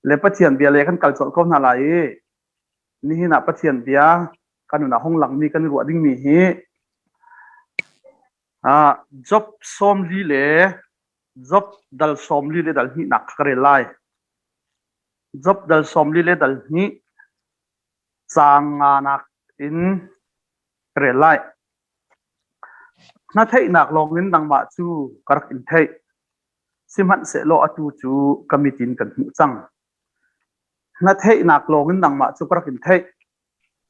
Le Pathian bia le kan kal colh ko hna lai i nihin ah Pathian bia kan nun ah hung langmi kan i ruah dingmi hi ah Job 40 le Job dal 40 le dal hnihnak kha ka rel lai. Job dal 40 le dal hnih caang nganak in ka rel lai. Na theihnak lawngin nangmah cu ka rak in theih. Sihmanhsehlaw atu cu ka mit in kan hmuh cang. Na theihnak lawngin nangmah cu ka rak in theih.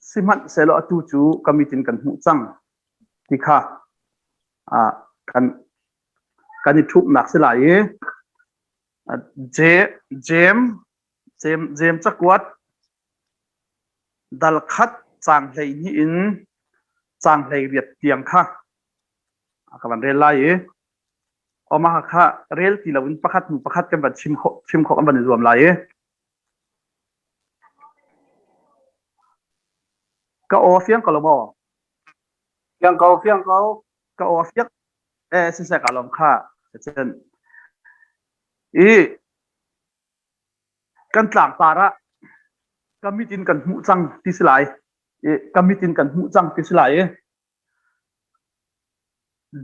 Sihmanhsehlaw atu cu ka mit in kan hmuh cang ti kha kan kan i ṭhumhnak si lai i Jeim Jeim cakuat dal khat caang 12 in caang 18 tiang kha ka van rel lai i Omah kha rel ti loin pakhat hnu pakhat kan van chim khawh chim khawh kan van i zuam lai i ka aw fiang ko lo maw? Fiang ko, fiang ko. Ka aw fiang eh siseh ka lawm kha cun i kan tlangpar ah ka mit in kan hmuh cang ti si lai i ka mit in kan hmuh cang ti si lai i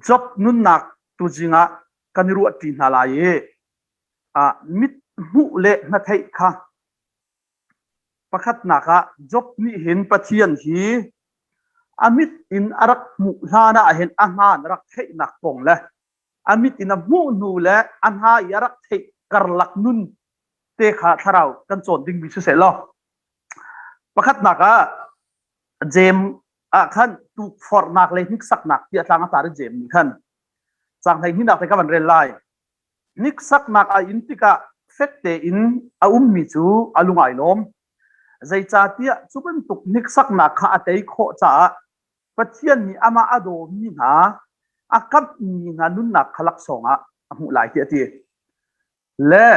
Job nunnak tuzing ah kan i ruahṭi hna lai i ah mit hmuh le hnatheih kha pakhatnak ah Job nih hin Pathian hi a mit in a rak hmuh hlan ah hin a hna a rak theihnak kong le a mit in a hmuh hnu le a hna i a rak theih karlak nun te kha thlarau kan cawn dingmi siseh law pakhatnak ah Jeim ah khan tukforhnak le hniksaknak ti a tlang a tar i Jeim nih khan caang 12 te ka van rel lai. Hniksaknak a in tikah fek tein a ummi cu a lung ai lawm. Zeicahtiah cu bantuk hniksaknak kha a tei khawh caah Pathian nih amah a dawmi hna a kamhmi hna nunnak kha laksawng ah a hmuh lai tiah a ti. Le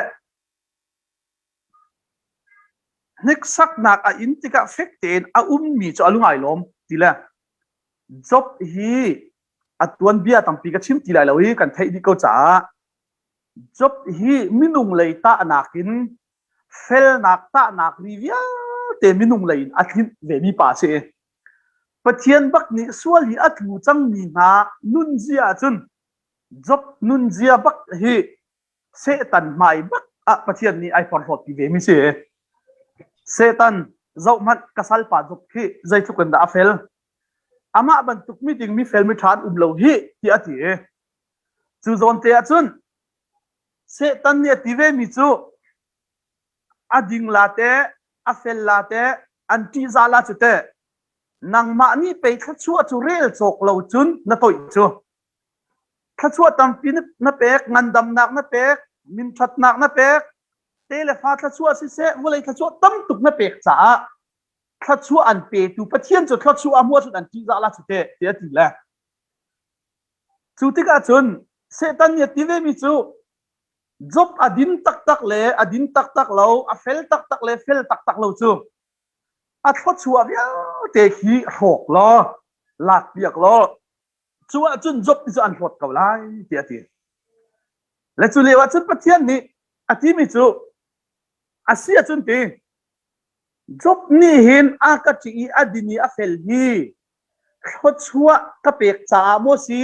Hniksaknak a in tikah fek tein a ummi cu a lung ai lawm ti le Job hi a tuanbia tampi ka chim ti lai lo i kan theih dih ko caah Job hi minung lei tahnak in felnak tahnak ri vialte minung lei in a tlinh vemi pa a si. Pathian bak nih sual hi a tlu cangmi hna nunzia ahcun Job nunzia bak hi Satan hmai bak ah Pathian nih ai porhlawt pi ve mi si. Satan zohhmanh ka salpa Job khi zeitluk in dah a fel. Amah bantuk mi ding mi fel mi ṭha an um lo hi tiah a ti. Cu zawn te ahcun Satan nih a ti ve mi cu a ding la te, a fel la te, an ṭihzah la cu te nangmah nih pei thluachuah cu rel cawk lo cun na toih cu. Thluachuah tampi na pek, ngandamnak na pek, minṭhatnak na pek, te le fa thluachuah siseh, vawlei thluachuah tam tuk na pek caah thluachuah an petu Pathian cu thluachuah a hmuh ahcun an ṭihzah la cu teh tiah a ti le. Cu tikah cun Satan nih a ti vemi cu Job a din taktak le a din taktak lo, a fel taktak le fel taktak lo cu a thluachuah vialte khi hrawk law, lakpiak law, cu ahcun Job ti cu an hlawt ko lai tiah a ti. Le cu lio ahcun Pathian nih a timi cu a si ahcun ti Job nih hin a ka ṭih i a din i a fel hi thluachuah ka pek caah maw si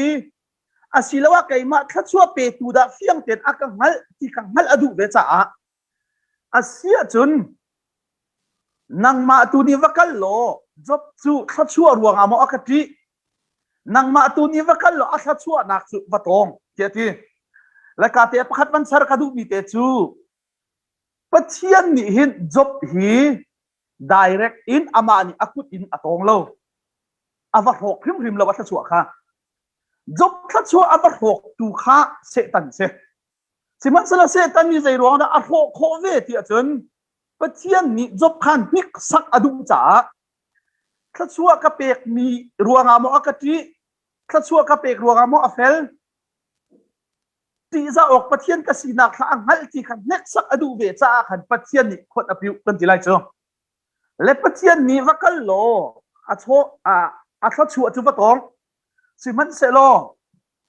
asiloah keimah thluachuah petu dah fiang tein a ka hngalh ti kha hngalh a duh ve caah A si ahcun nangmah tu nih va kal law Job cu thluachuah ruangah maw a ka ṭih? Nangmah tu nih va kal law a thluachuahnak cu va tawng tiah a ti. Le ka te pakhat van ser ka duhmi te cu Pathian nih hin Job hi direct in amah nih a kut in a tawng lo. A va hrawk hrimhrim lo a thluachuah kha. Job thluachuah a va hrawktu kha Satan si. Sihmanhsehlaw Satan nih zei ruang dah a hrawh khawh ve ti ahcun Pathian nih Job kha hniksak a duh caah thluachuah ka pekmi ruangah maw a ka ṭih, thluachuah ka pek ruangah maw a fel, ṭihzah awk Pathian ka sinak kha a hngalh ti kha hneksak a duh ve caah khan Pathian nih khuat a piuh kan ti lai cu. Le Pathian nih va kal law a chaw a thluachuah cu va tawng Sihmanhsehlaw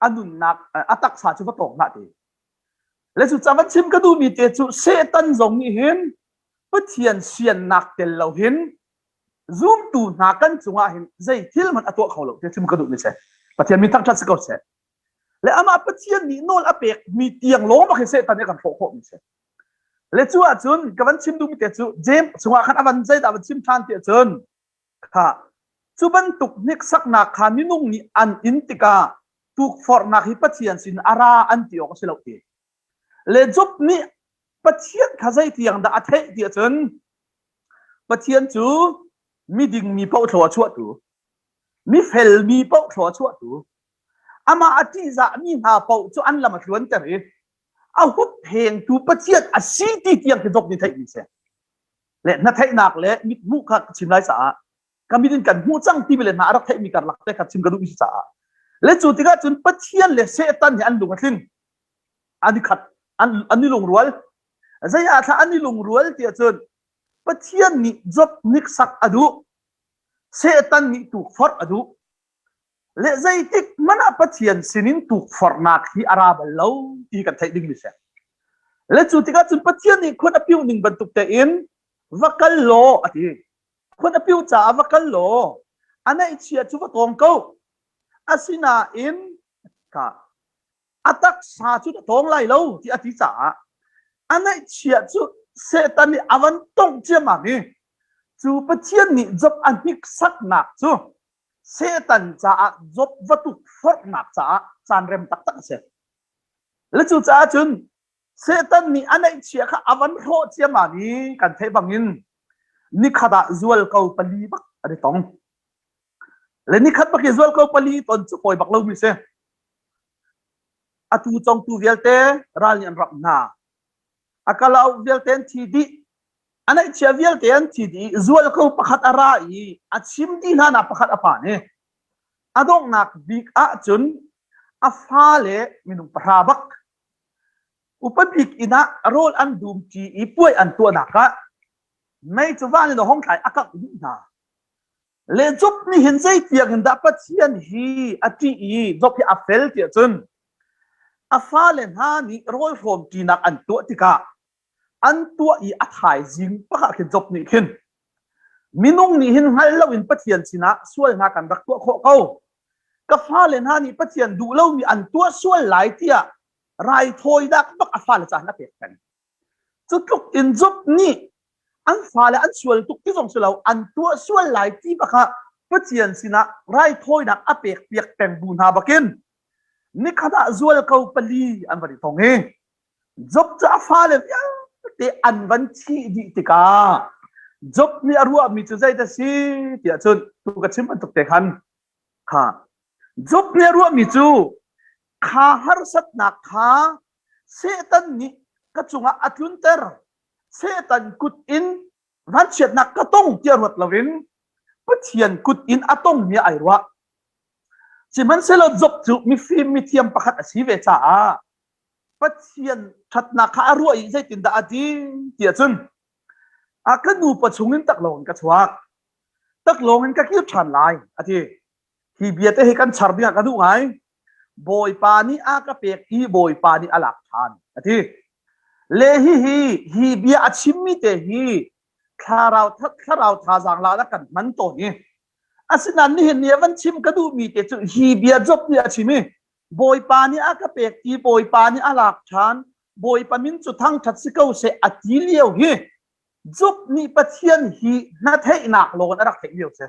a nunnak a taksa cu va tawk hlah ti. Le cu ca van chim ka duhmi te cu Satan zong nih hin Pathian siannak tel lo hin zumtu hna kan cungah hin zei thil hmanh a tuah kho lo ti chim ka duh mi si. Pathian min thangṭhat si ko seh. Le amah Pathian nih nawl a pek mi tiang lawng bak hi Satan nih a kan hrawh khawh mi si. Le cu ahcun ka van chim duhmi te cu James chungah khan a van zeidah van chim ṭhan ti ahcun kha cu bantuk hniksaknak kha minung nih an in tikah tukforhnak hi Pathian sin a ra an ti awk a si lo ti. Le Job nih Pathian kha zeitiang dah a theih ti ahcun Pathian cu miding mi paoh thlaw a chuahtu, mifel mi paoh thlaw a chuahtu, amah a ṭihzahmi hna paoh cu an lam a tluanter i a hupphengtu Pathian a si ti tiang khi Job nih theihmi si. Le na theihnak le mithmuh kha ka chim lai caah ka mit in kan hmuh cang timi le hna a rak theihmi karlak te kha chim ka duhmi si caah le cu tikah cun Pathian le Satan hi an lung a tling an i khat an an i lungrual zei ah thla an i lungrual tiah cun Pathian nih Job hniksak a duh Satan nih tukforh a duh le zeitik hmanh ah Pathian sinin tukforhnak hi a ra bal lo ti kan theih dingmi si. Le cu tikah cun Pathian nih khun a piu ning bantuk tein va kal law a ti. Khun a piu caah va kal law a neihchia cu va tawng ko. Asinain ka a taksa cu na tawng lai lo ti a ti caah a neihchia cu Satan nih a van tongh ciammam i cu Pathian nih Job a hniksaknak cu Satan caah Job va tukforhnak caah caan rem taktak a si. Le cu caah cun Satan nih a neihchia kha a van hrawh ciammam i kan theih bangin nikhat ah zualko pali bak an i tong. Le nikhat bak i zualko pali ton cu fawi bak lomi si. Atu congtu vialte ral nih an ramh hna. A kalauk vialte an thi dih. A neihchia vialte an thi dih. Zualko pakhat a ra i a chim dih hlan ah pakhat a phan i a donghnak bik ahcun a fale minung pahra bak upa bik inn ah rawl an dumṭi i puai an tuahnak ah mei cu van in a hong thlai a kangh dih hna. Le Job nih hin zeitiang in dah Pathian hi a ṭih i Job hi a fel tiah cun a fale hna nih rawl hrawmṭinak an tuah tikah an tuah i a thaizing pakah khin Job nih khin minung nih hin hngal loin Pathian sinah sual hna kan rak tuah khawh ko. Ka fale hna nih Pathian duh lomi an tuah sual lai tiah raithawinak bak a fale caan a pek peng. Cu tluk in Job nih an fale an sual tuk ti zong si lo an tuah sual lai ti bak ah Pathian sinah raithawinak a pek piak peng bu hna bakin nikhat ah zualko pali an van i tong i Job cu a fale vialte an van thih dih tikah Job nih a ruahmi cu zei dah si tiah cun tu ka chim bantuk te khan kha Job nih a ruahmi cu kha harsatnak kha Satan nih ka cungah a tlunter Satan kut in vanchiatnak ka tong tiah ruat loin Pathian kut in a tongmi ai ruah. Sihmanhsehlaw Job cu mifim mithiam pakhat a si ve caah Pathian ṭhatnak kha a ruah i zeitindah a ti tiah cun a ka nupa chungin taklawng in ka chuak taklawng in ka kir ṭhan lai a ti. Hi bia te hi kan char dingah ka duh ngai. Bawipa nih a ka pek i Bawipa nih a lak ṭhan a ti. Le hihi hi bia a chimmi te hi thlarau thlarau thazaang la kan hman tawn i asinain nihin ni a van chim ka duhmi te cu hi bia Job nih a chim i Bawipa nih a ka pek i Bawipa nih a lak ṭhan Bawipa min cu thangṭhat si ko seh a ti lio hi Job nih Pathian hi hnatheihnak lawng in a rak theih lio si.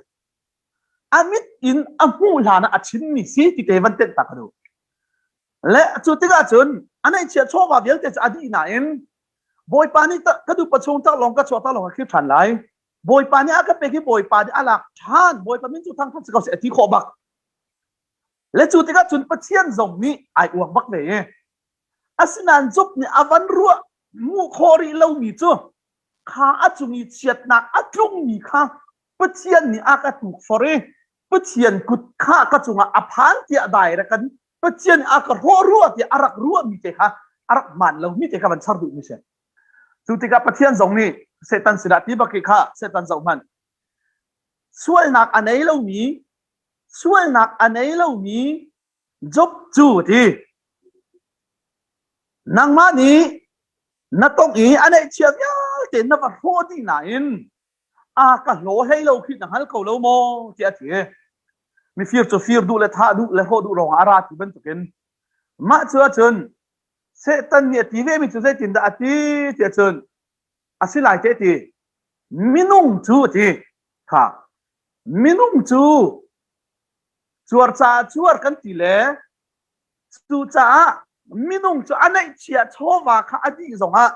A mit in a hmuh hlan ah a chimmi si ti te van tenh ta ka duh. Le cu tikah cun a neihchiah chawva vialte cu a dih nain Bawipa nih ka dupa chung taklawng ka chuah taklawng ka khir ṭhan lai. Bawipa nih a ka pek i Bawipa nih a lak ṭhan. Bawipa min cu thangṭhat si ko seh a ti khawh bak. Le cu tikah cun Pathian zong nih ai uang bak ve i asinain Job nih a van ruah hmuh khawh rih lomi cu kha a cung i chiatnak a tlungmi kha Pathian nih a ka tukforh i Pathian kut kha ka cungah a phan tiah dai ra kan Pathian a ka hrawh rua tiah a rak ruahmi te kha a rak hmaan lomi te kha van char duhmi si. Cu tikah Pathian zong nih Satan sinah ti bak kha Satan zoh hmanh. Sualnak a nei lomi sualnak a nei lomi Job cu ti nangmah nih. Na tong i a neihchia vialte na va hrawh dih nain a ka hlaw hlei lo khi na hngal ko lo maw tiah a ti. Mifir cu fir duh le thah duh le hrawh duh lawng ah a ra ti bantukin mah cu ahcun Satan nih a ti ve mi cu zeitindah a ti tiah cun a si lai te ti minung cu a ti kha minung cu cuar caah cuar kan ti le cucaah minung cu a neihchia chawva kha a dih zongah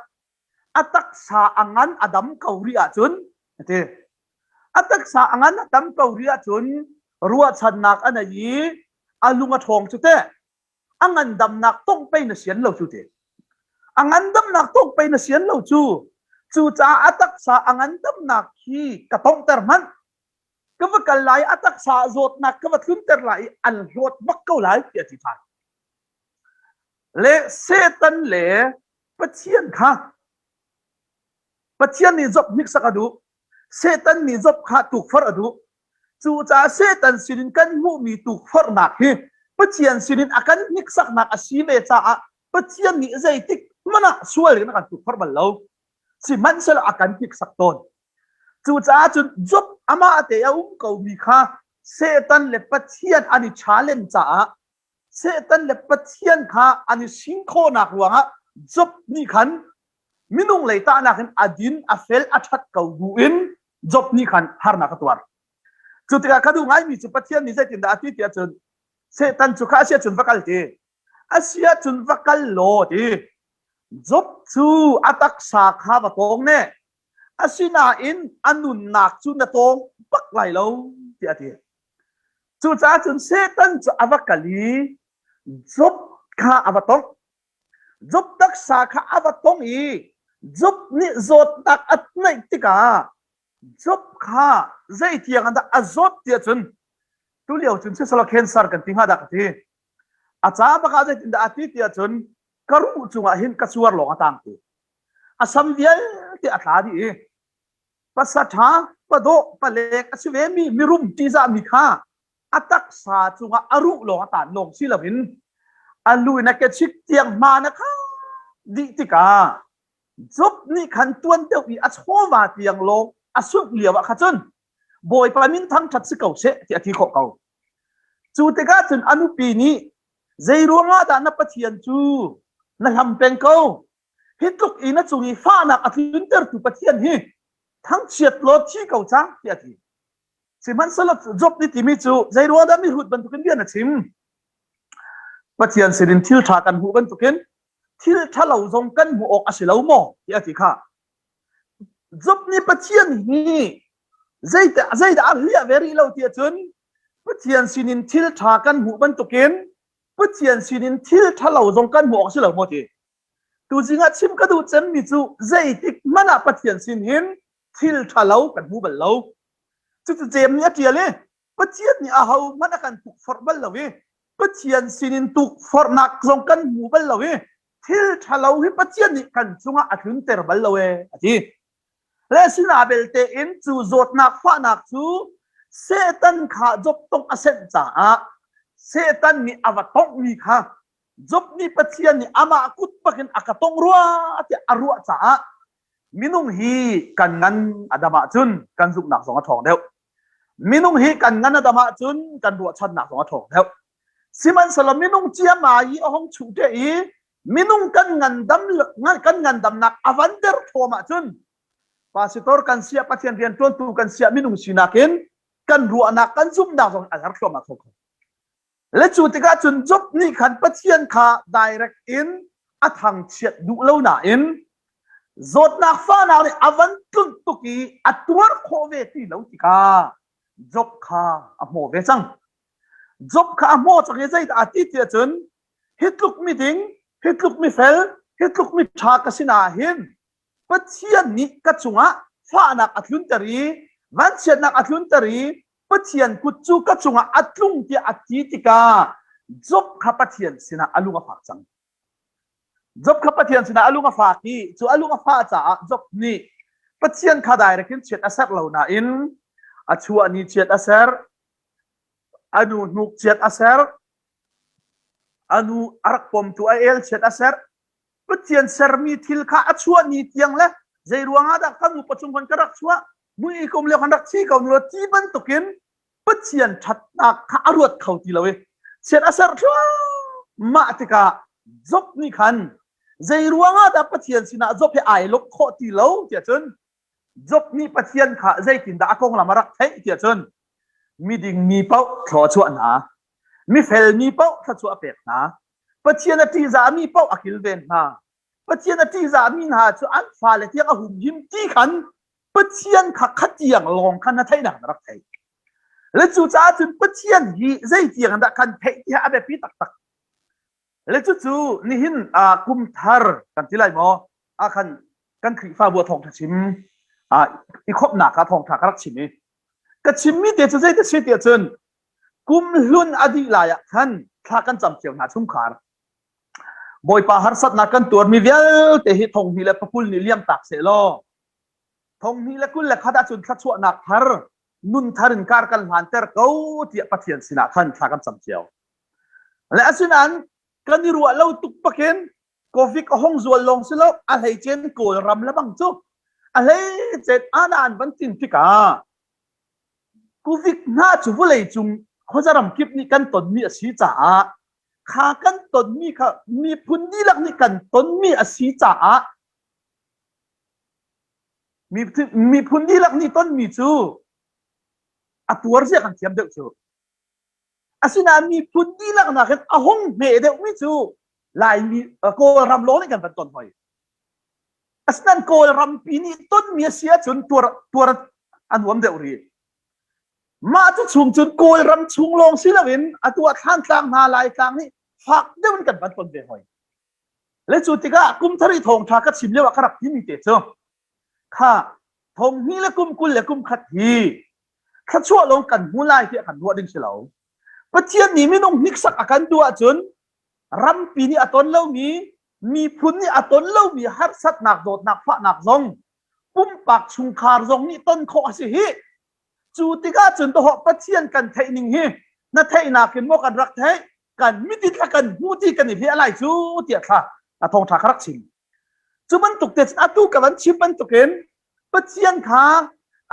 a taksa a ngan a dam ko rih ahcun a ti a taksa a ngan a dam ko rih ahcun ruahchannak a nei i a lung a ṭhawng cu teh a ngandamnak tongh pei na sian lo cu ti a ngandamnak tongh pei na sian lo cu cucaah a taksa a ngandamnak hi ka tonghter hmanh ka va kal lai a taksa zawtnak ka va tlunter lai i an hlawt bak ko lai tiah ti ṭhan le Satan le Pathian kha Pathian nih Job hniksak a duh Satan nih Job kha tukforh a duh Cucaah Satan sinin kan hmuhmi tukforhnak hi Pathian sinin a kan hniksaknak a si ve caah Pathian nih zeitik hmanh ah sual in a kan tukforh bal lo. Sihmanhsehlaw a kan hniksak tawn. Cucaah cun Job amah te a um komi kha Satan le Pathian an i challenge caah Satan le Pathian kha an i sing khawhnak ruangah Job nih khan minung lei tahnak in a din a fel a ṭhat ko bu in Job nih khan harnak a tuar. Cu tikah ka duh ngaimi cu Pathian nih zeitindah a ti tiah cun Satan cu kha a si ahcun va kal ti. A si ahcun va kal law ti. Job cu a taksa kha va tawng ne. Asinain a nunnak cu na tawng bak lai lo tiah a ti. Cucaah cun Satan cu a va kal i Job kha a va tongh. Job taksa kha a va tong i Job nih zawtnak a tnaih tikah Job kha zeitiang ah dah a zawt tiah cun tulio cun siselaw cancer kan ti hnga dah ka ti. A ca bak ah zeitindah a ti tiah cun ka ruh cungah hin ka cuar lawng a tang ti. A sam vialte a tla dih i pasaṭha padawh palek a si ve mi mirum ṭihzahmi kha a taksa cungah a ruh lawng a tan lawng si loin a lu in a kechik tiang hma na kha dih tikah Job nih khan tuan deuh i a chawva tiang lawng a sungh lio ah kha cun Bawipa min thangṭhat si ko seh ti a ti khawh ko. Cu tikah cun a nupi nih zei ruangah dah na Pathian cu na hlam peng ko hi tluk i na cung i fahnak a tluntertu Pathian hi thangchiat law thi ko cang tiah a ti. Sihmanhsehlaw Job nih timi cu zei ruang dah mihrut bantukin bia na chim? Pathian sinin thil ṭha kan hmuh bantukin thil ṭhalo zong kan hmuh awk a si lo maw? tiah a ti kha. Job nih Pathian hi zeidah zeidah a hliah ve rih lo tiah cun Pathian sinin thil ṭha kan hmuh bantukin Pathian sinin thil ṭhalo zong kan hmuh awk a si lo maw ti. Tuzing ah chim ka duh cemmi cu zeitik hmanh ah Pathian sin hin thil ṭhalo kan hmu bal lo. Cucu Jeim nih a ṭial i Pathian nih aho hmanh a kan tukforh bal lo i Pathian sinin tukforhnak zong kan hmu bal lo i thil ṭhalo hi Pathian nih kan cungah a tlunter bal lo ee a ti. Le sinah belte in cu zawtnak fahnak cu Satan kha Job tongh a senh caah Satan nih a va tonghmi kha Job nih Pathian nih amah kut bakin a ka tongh rua tiah a ruah caah minung hi kan ngan a dam ahcun kan zumhnak zong a ṭhawng deuh. Minung hi kan ngan a dam ahcun kan ruahchannak zong a ṭhawng deuh. Sihmanhsehlaw minung ciama i a hong chuh te i minung kan ngandam kan ngandamnak a van der thawm ahcun pastor kan siah Pathian rianṭuantu kan siah minung sinak in kan ruahnak kan zumhnak zong a har thluahmah kho kho. Le cu tikah cun Job nih khan Pathian kha direct in a thangchiat duh lo nain zawtnak fahnak nih a van tlunh tuk i a tuar khawh ve ti lo tikah Job kha a hmaw ve cang. Job kha a hmaw cang i zeidah a ti tiah cun hi tluk mi ding, hi tluk mi fel, hi tluk mi ṭha ka si na hin Pathian nih ka cungah fahnak a tlunter i vanchiatnak a tlunter i Pathian kut cu ka cungah a tlung tiah a ti tikah Job kha Pathian sinah a lung a fak cang. Job kha Pathian sinah a lung a fak i cu a lung a fah caah Job nih Pathian kha direct in chiat a serh lo nain a chuah ni chiat a serh, a nu hnuk chiat a serh, a nu a rak pomtu a el chiat a serh. Pathian sermi thil kha a chuah ni tiang le zei ruangah dah kan upa chung kan ka rak chuah mui kum lio kan rak thi ko nu ti bantukin Pathian ṭhatnak kha a ruat kho ti lo i chiat a serh thluahmah tikah Job nih khan zei ruangah dah Pathian sinah Job hi ai lawmh khawh ti lo tiah cun Job nih Pathian kha zeitindah a konglam a rak theih tiah cun miding mi paoh thlua chuah hna mifel mi paoh thluachuah a pek hna Pathian a ṭihzahmi paoh a kilven hna Pathian a ṭihzahmi hna cu an fale tiang a humhim ti khan Pathian kha khatiang lawng khan na theihnak na rak thei. Le cucaah cun Pathian hi zeitiang dah kan theih ti a biapi taktak. Le cucu nihin uh, kum thar kan ti lai maw? Ah khan kan Khrihfabu a thawngṭha chim uh, i khawmhnak ah thawngṭha ka rak chim i ka chimmi te cu zei te si tiah cun kum hlun a dih lai ah khan thla kan cam cio hna chungkhar Bawipa harsatnak kan tuarmi vialte hi thong hnih le pakul nih liam tak seh law thong hnih le 21 ahcun thluachuahnak thar nun thar in kar kan hlanter ko tiah Pathian sinah khan thla kan cam cio. Le asinain kan i ruah lo tuk bakin Covid a hong zual lawng si lo a hleicen Kawlram le bang cu a hleicen ana an van tin tikah Covid hna cu vawlei cung khuazaram kip nih kan tonmi a si caah kha kan tonmi kha miphun dihlak nih kan tonmi a si caah miphun dihlak nih tonmi cu a tuar zia kan thiam deuh cu. Asinain miphun dihlak nakin a hung hme deuhmi cu Laimi Kawlram lawng nih kan van ton hoi. Asinain Kawlrampi nih tonmi a si ahcun tuar tuar a nuam deuh rih. Mah cu chung cun Kawlram chung lawng si loin atu ah Thlantlang hna Laitlang nih fak deuh in kan van ton ve hoi. Le cu tikah kum thar i thawngṭha ka chim lio ah ka rak timi te cu kha thong hnih le kum 20 le kum khat hi thluachuah lawng kan hmu lai tiah kan ruah ding si lo. Pathian nih minung hniksak a kan duh ahcun rampi nih a ton lomi miphun nih a ton lomi harsatnak dawtnak fahnak zong pumpak chungkhar zong nih ton khawh a si hi. Cu tikah cun dawh Pathian kan theih ning hi na theihnak in maw kan rak theih kan mitin thla kan hmu ti kan i hliah lai cu tiah thla a thawngṭha ka rak chim. Cu bantuk te cun atu ka van chim bantukin Pathian kha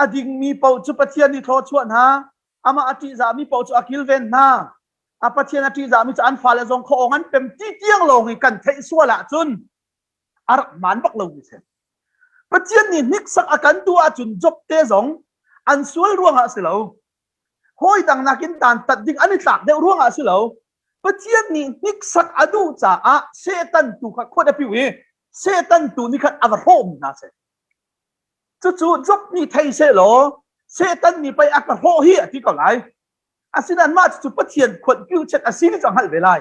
a dingmi paoh cu Pathian nih thluachuah hna, amah a ṭihzahmi paoh cu a kilven hna. A Pathian a ṭihzahmi cu an fale zong khuaawng an pem ti tiang lawng i kan theih sual ahcun a rak hmaan bak lomi si. Pathian nih hniksak a kan duh ahcun Job te zong an sual ruangah a si lo. Hawi dang nakin dantat ding an i tlak deuh ruangah a si lo. Pathian nih hniksak a duh caah Satan tu kha khuat a piu i Satan tu nih khan a va hrawhmi hna si. Cucu Job nih thei seh law Satan nih pei a ka hrawh hi a ti ko lai. Asinain mah cucu Pathian khuat piu chet a si ti cu a hngalh ve lai.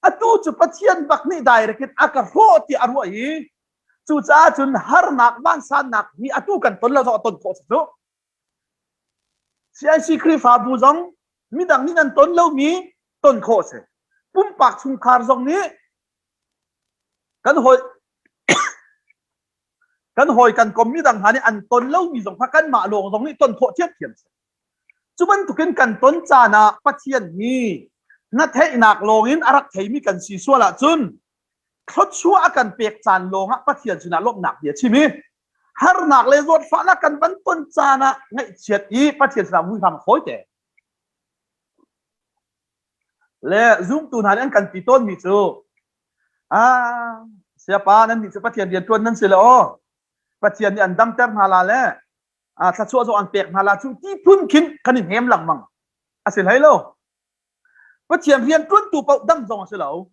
Atu cu Pathian bak nih direct in a ka hrawh tiah a ruah i cucaah cun harnak vansannak hi atu kan ton lo zong a ton khawh cu. CIC Khrihfabu zong midang nih nan ton lomi ton khawh a si. Pumpak chungkhar zong nih kan hawi kan hawi kan kom midang hna nih an ton lomi zong kha kanmah lawng zong nih ton khawh thiamthiam si. Cu bantukin kan ton caan ah Pathian hi na theihnak lawngin a rak theimi kan si sual ahcun thluachuah a kan pek caan lawngah Pathian sinah lawmhnak bia chim i harnak le zawtfahnak kan van ton caan ah ngaihchiat i Pathian sinah vui hram fawi te. Le zumtu hna nih an kan ti tawnmi cu ah siapa nan nih cu Pathian rian ṭuan nan si le aw Pathian nih an damter hna la le thluachuah zong an pek hna la cu ti phun khin kan i hnem lengmang a si hlei lo. Pathian rian ṭuantu paoh dam zong a si lo.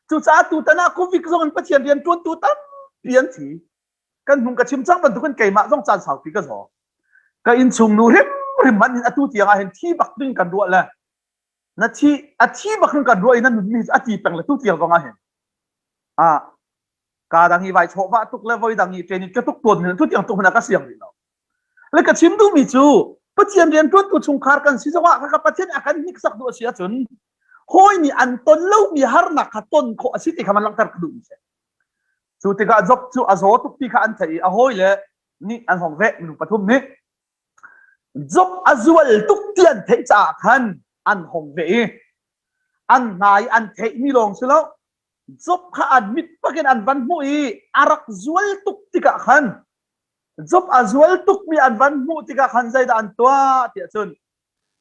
Cucaah tutan ah Covid zong in Pathian rian ṭuantu tampi an thi. Kan hnung ka chim cang bantukin keimah zong caan saupi ka zaw. Ka innchung nu hrimhrim hmanh in atu tiang ah hin thi bak ding kan ruah le na thi a thi bak in kan ruah i na nunmi a ti peng le tu tiang zong ah hin ah ka dang i vai chawh vah tuk le voi dang i training ka tuk tuan tu tiang tuk hmanh ka siang rih lo. Le ka chim duhmi cu Pathian rianṭuantu chungkhar kan si zongah kha Pathian a kan hniksak duh a si ahcun hawi nih an ton lomi harnak kha ton khawh a si ti kha man langhter ka duhmi si. Cu tikah Job cu a zaw tuk ti kha an theih i a hawile nih an hong veh minung pathum nih Job a zual tuk ti an theih caah khan an hong veh i an hna i an theihmi lawng si lo. Job kha an mit pakin an van hmuh i a rak zual tuk tikah khan Job a zual tukmi an van hmuh tikah khan zeidah an tuah tiah cun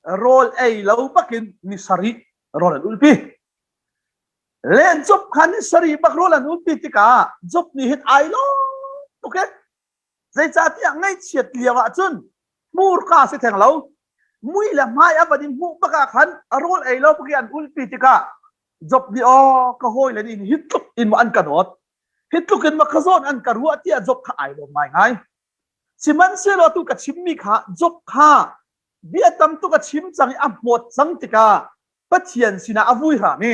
rawl ei lo bakin ni sarih rawl an ulpi. Le Job kha ni sarih bak rawl an ulpi tikah Job nih hin ai lawm tuk e. Zeicahtiah ngaihchiat lio ah cun hmurka si theng lo. Mui le hmai a van in hmuh bak ah khan a rawl ei lo bak i an ulpi tikah Job nih aw ka hawile nih hi tluk in maw an ka dawt hi tluk in maw ka zawn an ka ruah tiah Job kha ai lawm ngaingai. Sihmanhsehlaw tu ka chimmi kha Job kha bia tam tuk a chim cang i a hmawt cang tikah Pathian sinah a vui hram i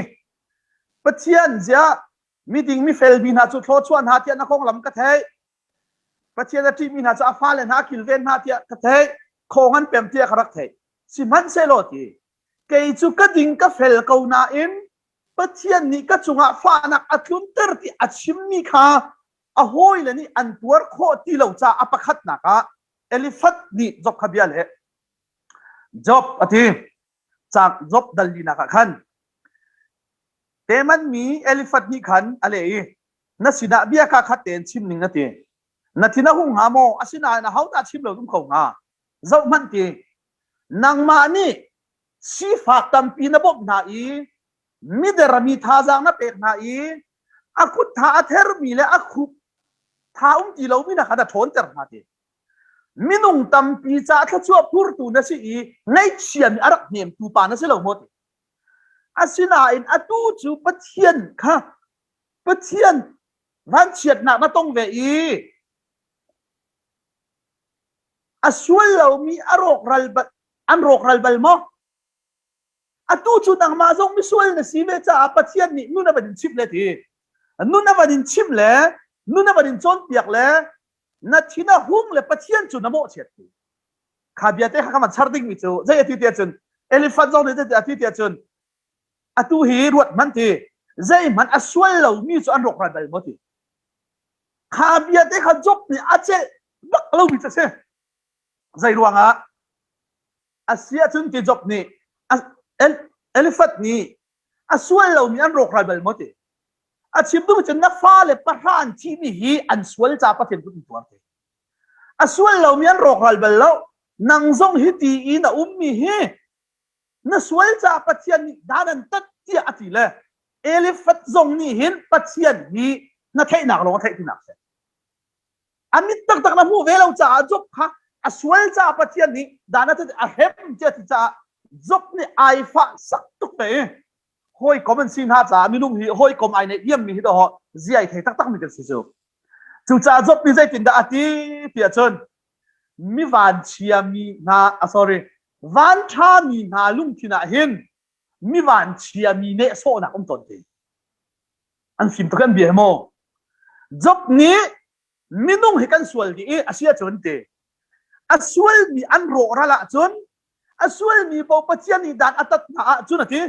Pathian ziah miding mifel mi hna cu thluachuah hna tiah na konglam ka theih. Pathian a ṭihmi hna cu a fale hna a kilven hna tiah ka theih. Khawng an pem tiah ka rak theih. Sihmanhsehlaw ti kei cu ka ding ka fel ko nain Pathian nih ka cungah fahnak a tlunter ti a chimmi kha a hawile nih an tuar khawh ti lo caah a pakhatnak ah Elifat nih Job kha bia leh. Job a ti. Caak Job dal linak ah khan Teman mi Elifat nih khan a leh i na sinah bia kha khat tein chim ning a ti. Na thin a hung hnga maw? Asinain ahodah chim lo um kho hnga? Zoh hmanh ti. Nangmah nih sifak tampi na bawmh hna i mider mi thazaang na pek hna i a kut tha a thermi le a khup tha um ti lomi na kha na ṭhawnter hna ti. Minung tampi ca thluachuah phurtu na si i ngaihchiami a rak hnemtu pa na si lo maw ti. Asinain atu cu Pathian kha Pathian vanchiatnak na tong ve i a sual lomi a rawkral an rawkral bal maw? Atu cu nangmah zong misual na si ve caah Pathian nih nun a van in chimh le ti. Nun a van in chimh le nun a van in cawnpiak le na thin a hung le Pathian cu na mawhchiat ti. Kha bia te kha ka van char dingmi cu zei a ti tiah cun elephant zong nih zei a ti tiah cun atu hi ruat hmanh ti zeihmanh a sual lomi cu an rawkral bal maw ti. Kha bia te kha Job nih a celh bak lomi cu a si. Zei ruangah a si ahcun ti Job nih elephant nih a sual lomi an rawkral bal maw ti. A chim duhmi cu na fale pahra an thihmi hi an sual ca Pathian kut in tuar te. A sual lomi an rawkral bal lo. Nang zong hi ti i na ummi hi na sual ca Pathian nih dan an tat tiah a ti le Elifat zong nih hin Pathian hi na theihnak lawng a theih tinak si. A mit taktak na hmuh ve lo caah Job kha a sual caah Pathian nih dan a tat a hrem tiah ti caah Job nih ai fah sak tuk ve i hawikom an si hna caah minung hi hawikom ai neih diammi hi dawh ziai thei taktak mi kan si cu. Cucaah Job nih zeitindah a ti tiah cun mi vanchia mi hna ah sorry vanṭha mi hna lungthin ah hin mi vanchia mi nehsawhnak um tawn te. An fim tuk an bia maw? Job nih minung hi kan sual dih i a si ahcun ti a sualmi an rawhral ahcun a sualmi paoh Pathian nih dan a tat hna ahcun a ti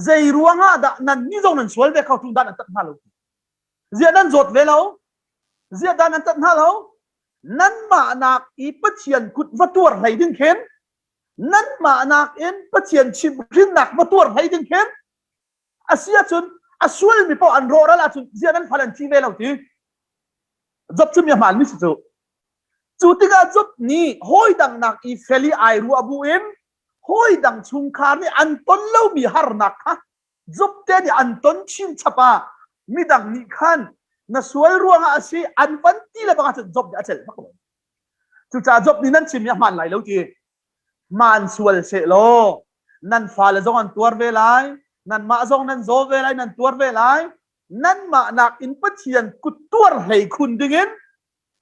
zei ruangah dah nan ni zong nan sual ve kho ṭung dan an tat hna lo ziah nan zawt ve lo ziah dan an tat hna lo nanmah nak i Pathian kut va tuar hlei ding khin nanmah nak in Pathian chimhhrinnak va tuar hlei ding khin a si ahcun a sualmi paoh an rawhral ahcun ziah nan fal an thi ve lo ti Job cu mi a hmaanmi si cu cu tikah Job nih hawi dang nak i fel i ai ruah bu in hawi dang chungkhar nih an ton lomi harnak kha Job te nih an ton chin chap ah midang nih khan na sual ruangah a si an van ti le bang ahcun Job nih a celh bak lo cucaah Job nih nan chimmi a hmaan lai lo ti Hmaan sual sehlaw nan fale zong an tuar ve lai, nanmah zong nan zaw ve lai, nan tuar ve lai. Nanmah nakin Pathian kut tuar hlei khun dingin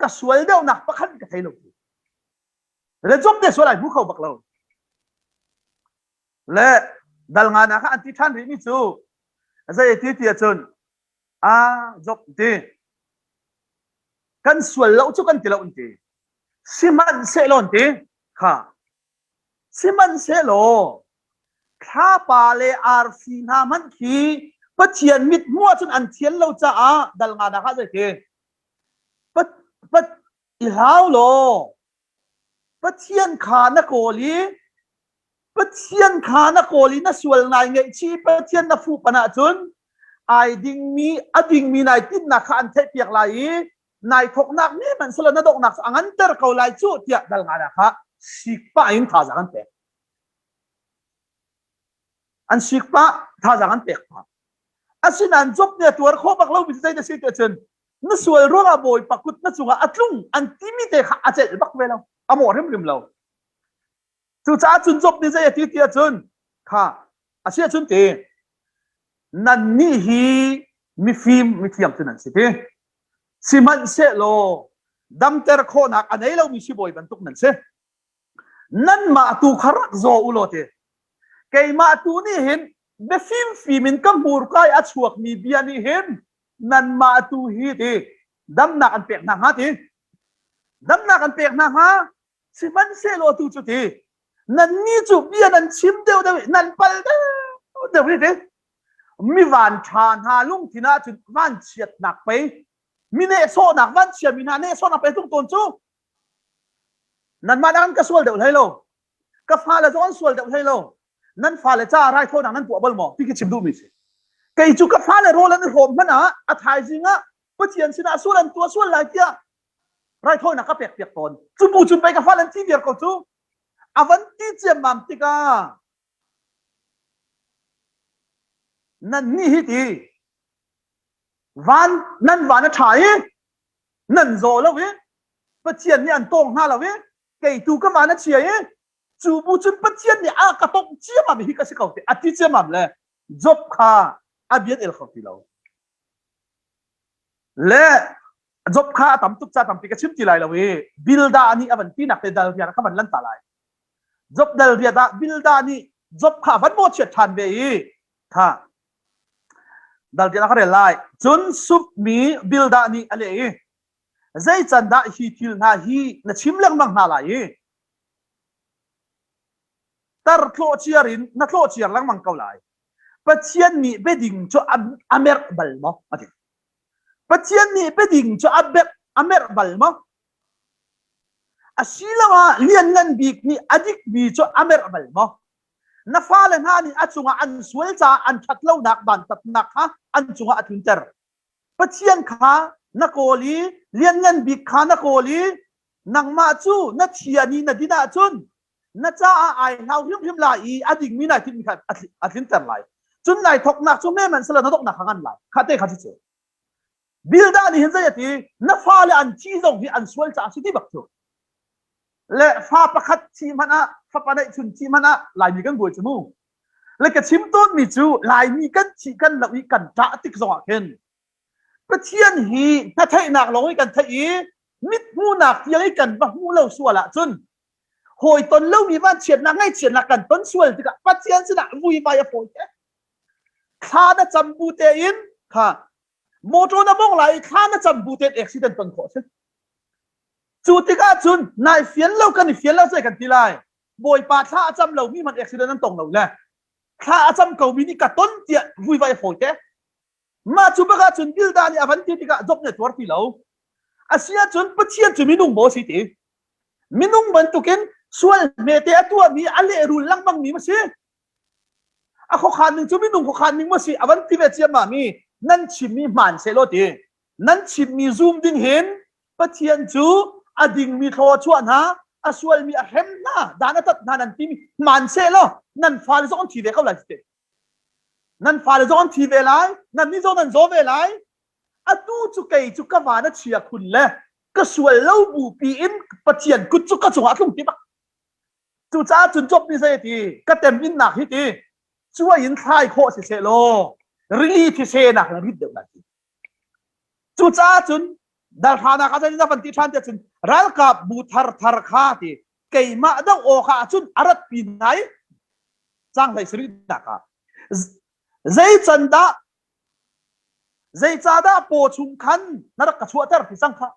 ka sual deuhnak pakhat ka thei lo. Le Job te sual ai hmu kho bak lo. Le dal nga na kha an ti ṭhan rihmi cu zei ti ti ahcun a Job ti kan sual lo cu kan ti lo an ti. Sihmanhsehlaw an ti kha sihmanhsehlaw thlapa le arfi hna hmanh khi Pathian mit hmuh ahcun an thian lo caah dal nga nak ah zei ti pat pat i hlau law Pathian kha na kawl i Pathian kha na kawl i na sual nai ngaihchih Pathian na fuh pan ahcun. Ai dingmi a dingmi nai tinhnak kha an theihpiak lai i nai thawknak mi hmanhsehlaw na donghnak cu a nganter ko lai cu tiah dal nganak kha sik pah in thazaang an pek. An sik pah thazaang an pek pah. Asinain Job nih a tuar khawh bak lomi cu zei na si tiah cun na sual ruangah Bawipa kut na cungah a tlung an timi te kha a celh bak ve lo. A mawh hrimhrim lo. Cucaah cun Job nih zei a ti tiah cun kha a si ahcun ti nannih hi mifim mithiam cu nan si ti sihmanhsehlaw damter khawhnak a nei lomi sibawi bantuk nan si nanmah tu kha rak zaw u law ti keimah tu nih hin biafim fim in ka hmurka i a chuakmi bia nih hin nanmah tu hi ti damnak an pek hna hnga ti damnak an pek hna hnga Sihmanhsehlaw tu cu ti nannih cu bia nan chim deuhdeuh i nan pal deuhdeuh i ti mi vanṭha hna lungthin ah cun vanchiatnak pei mi nehsawhnak vanchia mi hna nehsawhnak pei tung tawn cu nanmah nakin ka sual deuh hlei lo ka fale zong an sual deuh hlei lo nan fale caah raithawinak nan tuah bal maw ti khi chim duhmi si kei cu ka fale rawl an i hrawm hmanh ah a thaizing ah Pathian sinah sual an tuah sual lai tiah raithawinak ka pek piak tawn cu bu cun pei ka fale an thi viar ko cu a van ti ciammam tikah nan nih hi ti van nan van a ṭha i nan zaw lo i Pathian nih an tawng hna lo i kei tu ka van a chia i cu bu cun Pathian nih a ka tongh ciammam hi ka si ko te a ti ciammam le Job kha a bian el kho ti lo Le job kha a tam tuk ca tampi ka chim ti lai lo i Bilda nih a van tinak te dal rian kha van lan ta lai. Job dal riat ah Bilda nih job kha a van mawhchiat ṭhan ve i kha dal riat ah ka rel lai. Cun supmi Bilda nih a leh i zei can dah hi thil hna hi na chim lengmang hna lai i tar tlawh ciar in na tlawh ciar lengmang ko lai. Pathian nih biading cu a merh bal maw? A ti. Pathian nih biading cu a berh a merh bal maw? Asiloah lianngan bik nih a dikmi cu a merh bal maw? Na fale hna nih a cungah an sual caah an ṭhat lonak dantatnak kha an cungah a tlunter. Pathian kha na kawl i lianngan bik kha na kawl i nangmah cu na thian i na din ahcun na caah ai hlau hrimhrim lai i a dingmi nai timhmi kha a tlinter lai cun nai thoknak cu me man sela na donghnak kha ngan lai kha te kha cu cu Bilda nih hin zei a ti na fale an thi zong hi an sual caah si ti bak cu le fa pakhat thi hmanh ah fapa neih chun thi hmanh ah laimi kan buai cu mu le ka chim tawn mi cu laimi kan thi kan lo i kan ṭah tik zong ah khin Pathian hi hnatheihnak lawng i kan theih i mit hmuhnak tiang i kan va hmu lo sual ahcun hawi ton lomi vanchiatnak ngaihchiatnak kan ton sual tikah Pathian sinah vuivai a fawi te thla na cam bu tein kha motor na mong lai i thla na cam bu tein accident ton khawh si cu tikah cun nai fian lo kan i fian lo sai kan ti lai bawipa thla a cam lo mi man accident an tong lo le thla a cam ko mi nih ka ton tiah vuivai a fawi te Mah cu bak ahcun Bilda nih a van ti tikah Job nih a tuar ti lo. A si ahcun Pathian cu minung maw si ti? Minung bantukin sual hmete a tuahmi a lehrul lengmang mi ma si? A khuakhan ning cu minung khuakhan ning ma si? A van ti ve ciammam i nan chimmi hmaan sehlaw ti. Nan chimmi zum ding hin Pathian cu a dingmi thlaw a chuah hna, a sualmi a hrem hna, dan a tat hna nan timi hmaan sehlaw nan fale zong an thi ve ko lai ti. Nan fale zong an thi ve lai, nannih zong nan zaw ve lai. Atu cu kei cu ka van a chia khun le ka sual lo bupi in Pathian kut cu ka cungah a tlung ti bak. Cucaah cun Job nih zei a ti? Ka teminnak hi ti cuai in thlai khawh si seh law rili thise nak in rit deuh lai ti. Cucaah cun dalhranak ah na van ti ṭhan tiah cun ralkap bu thar thar kha ti keimah doh awk ah cun a rat pi hna i cang hlei sarih nak ah zei can dah zeicahdah paw chung khan na rak ka chuahter ti cang kha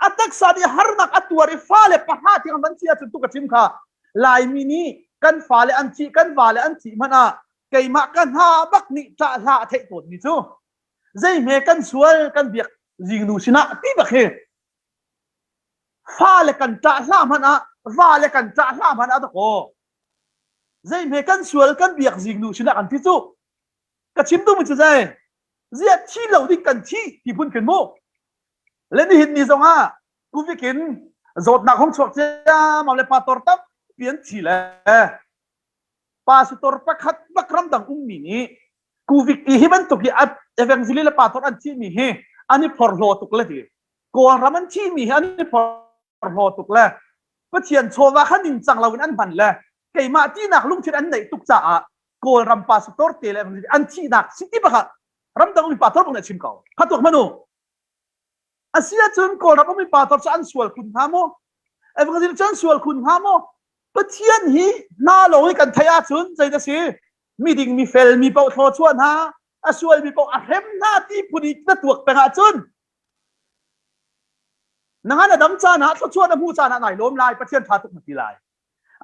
a taksa nih harnak a tuar i fale pahra tiang van thi ahcun tu ka chim kha laimi nih kan fale an thih kan vale an thih hmanh ah keimah ka hna bak nih ṭah hla a theih tawnmi cu zeihme kan sual kan biak zingnu sinah ti bak hi fale kan ṭah hlah hmanh ah vale kan ṭah hlah hmanh ah dakaw zeihme kan sual kan biak zingnu sinah kan ti cu. Ka chim duhmi cu zei? Ziah thi lo ding kan thi ti phun khin mu. Le nihin ni zong ah Covid in zawtnak hung chuak ciammam le pastor tampi an thi le pastor pakhat bak ramdang ummi nih Covid i hi bantuk hi evangelist le pastor an thihmi hi an i phorhlaw tuk le ti. Kawlram an thihmi hi an i phorhlaw tuk le Pathian chawva kha ningcang loin an hman le keimah tinak lungthin an neih tuk caah Kawlram pastor te le an thihnak si ti bak ramdang mi pastor bak nih a chim ko. Kha tuak hmanh u. A si ahcun Kawlram ummi pastor cu an sual khun hnga maw? Evangelist cu an sual khun hnga maw? Pathian hi hna lawng i kan theih ahcun zei dah si? Miding mi fel mi paoh thlaw chuah hna, a sual mi paoh a hrem hna ti phun i na tuak peng ahcun na ngan a dam caan ah thluachuah na hmuh caan ah nai lawm lai Pathian ṭha tuk na ti lai.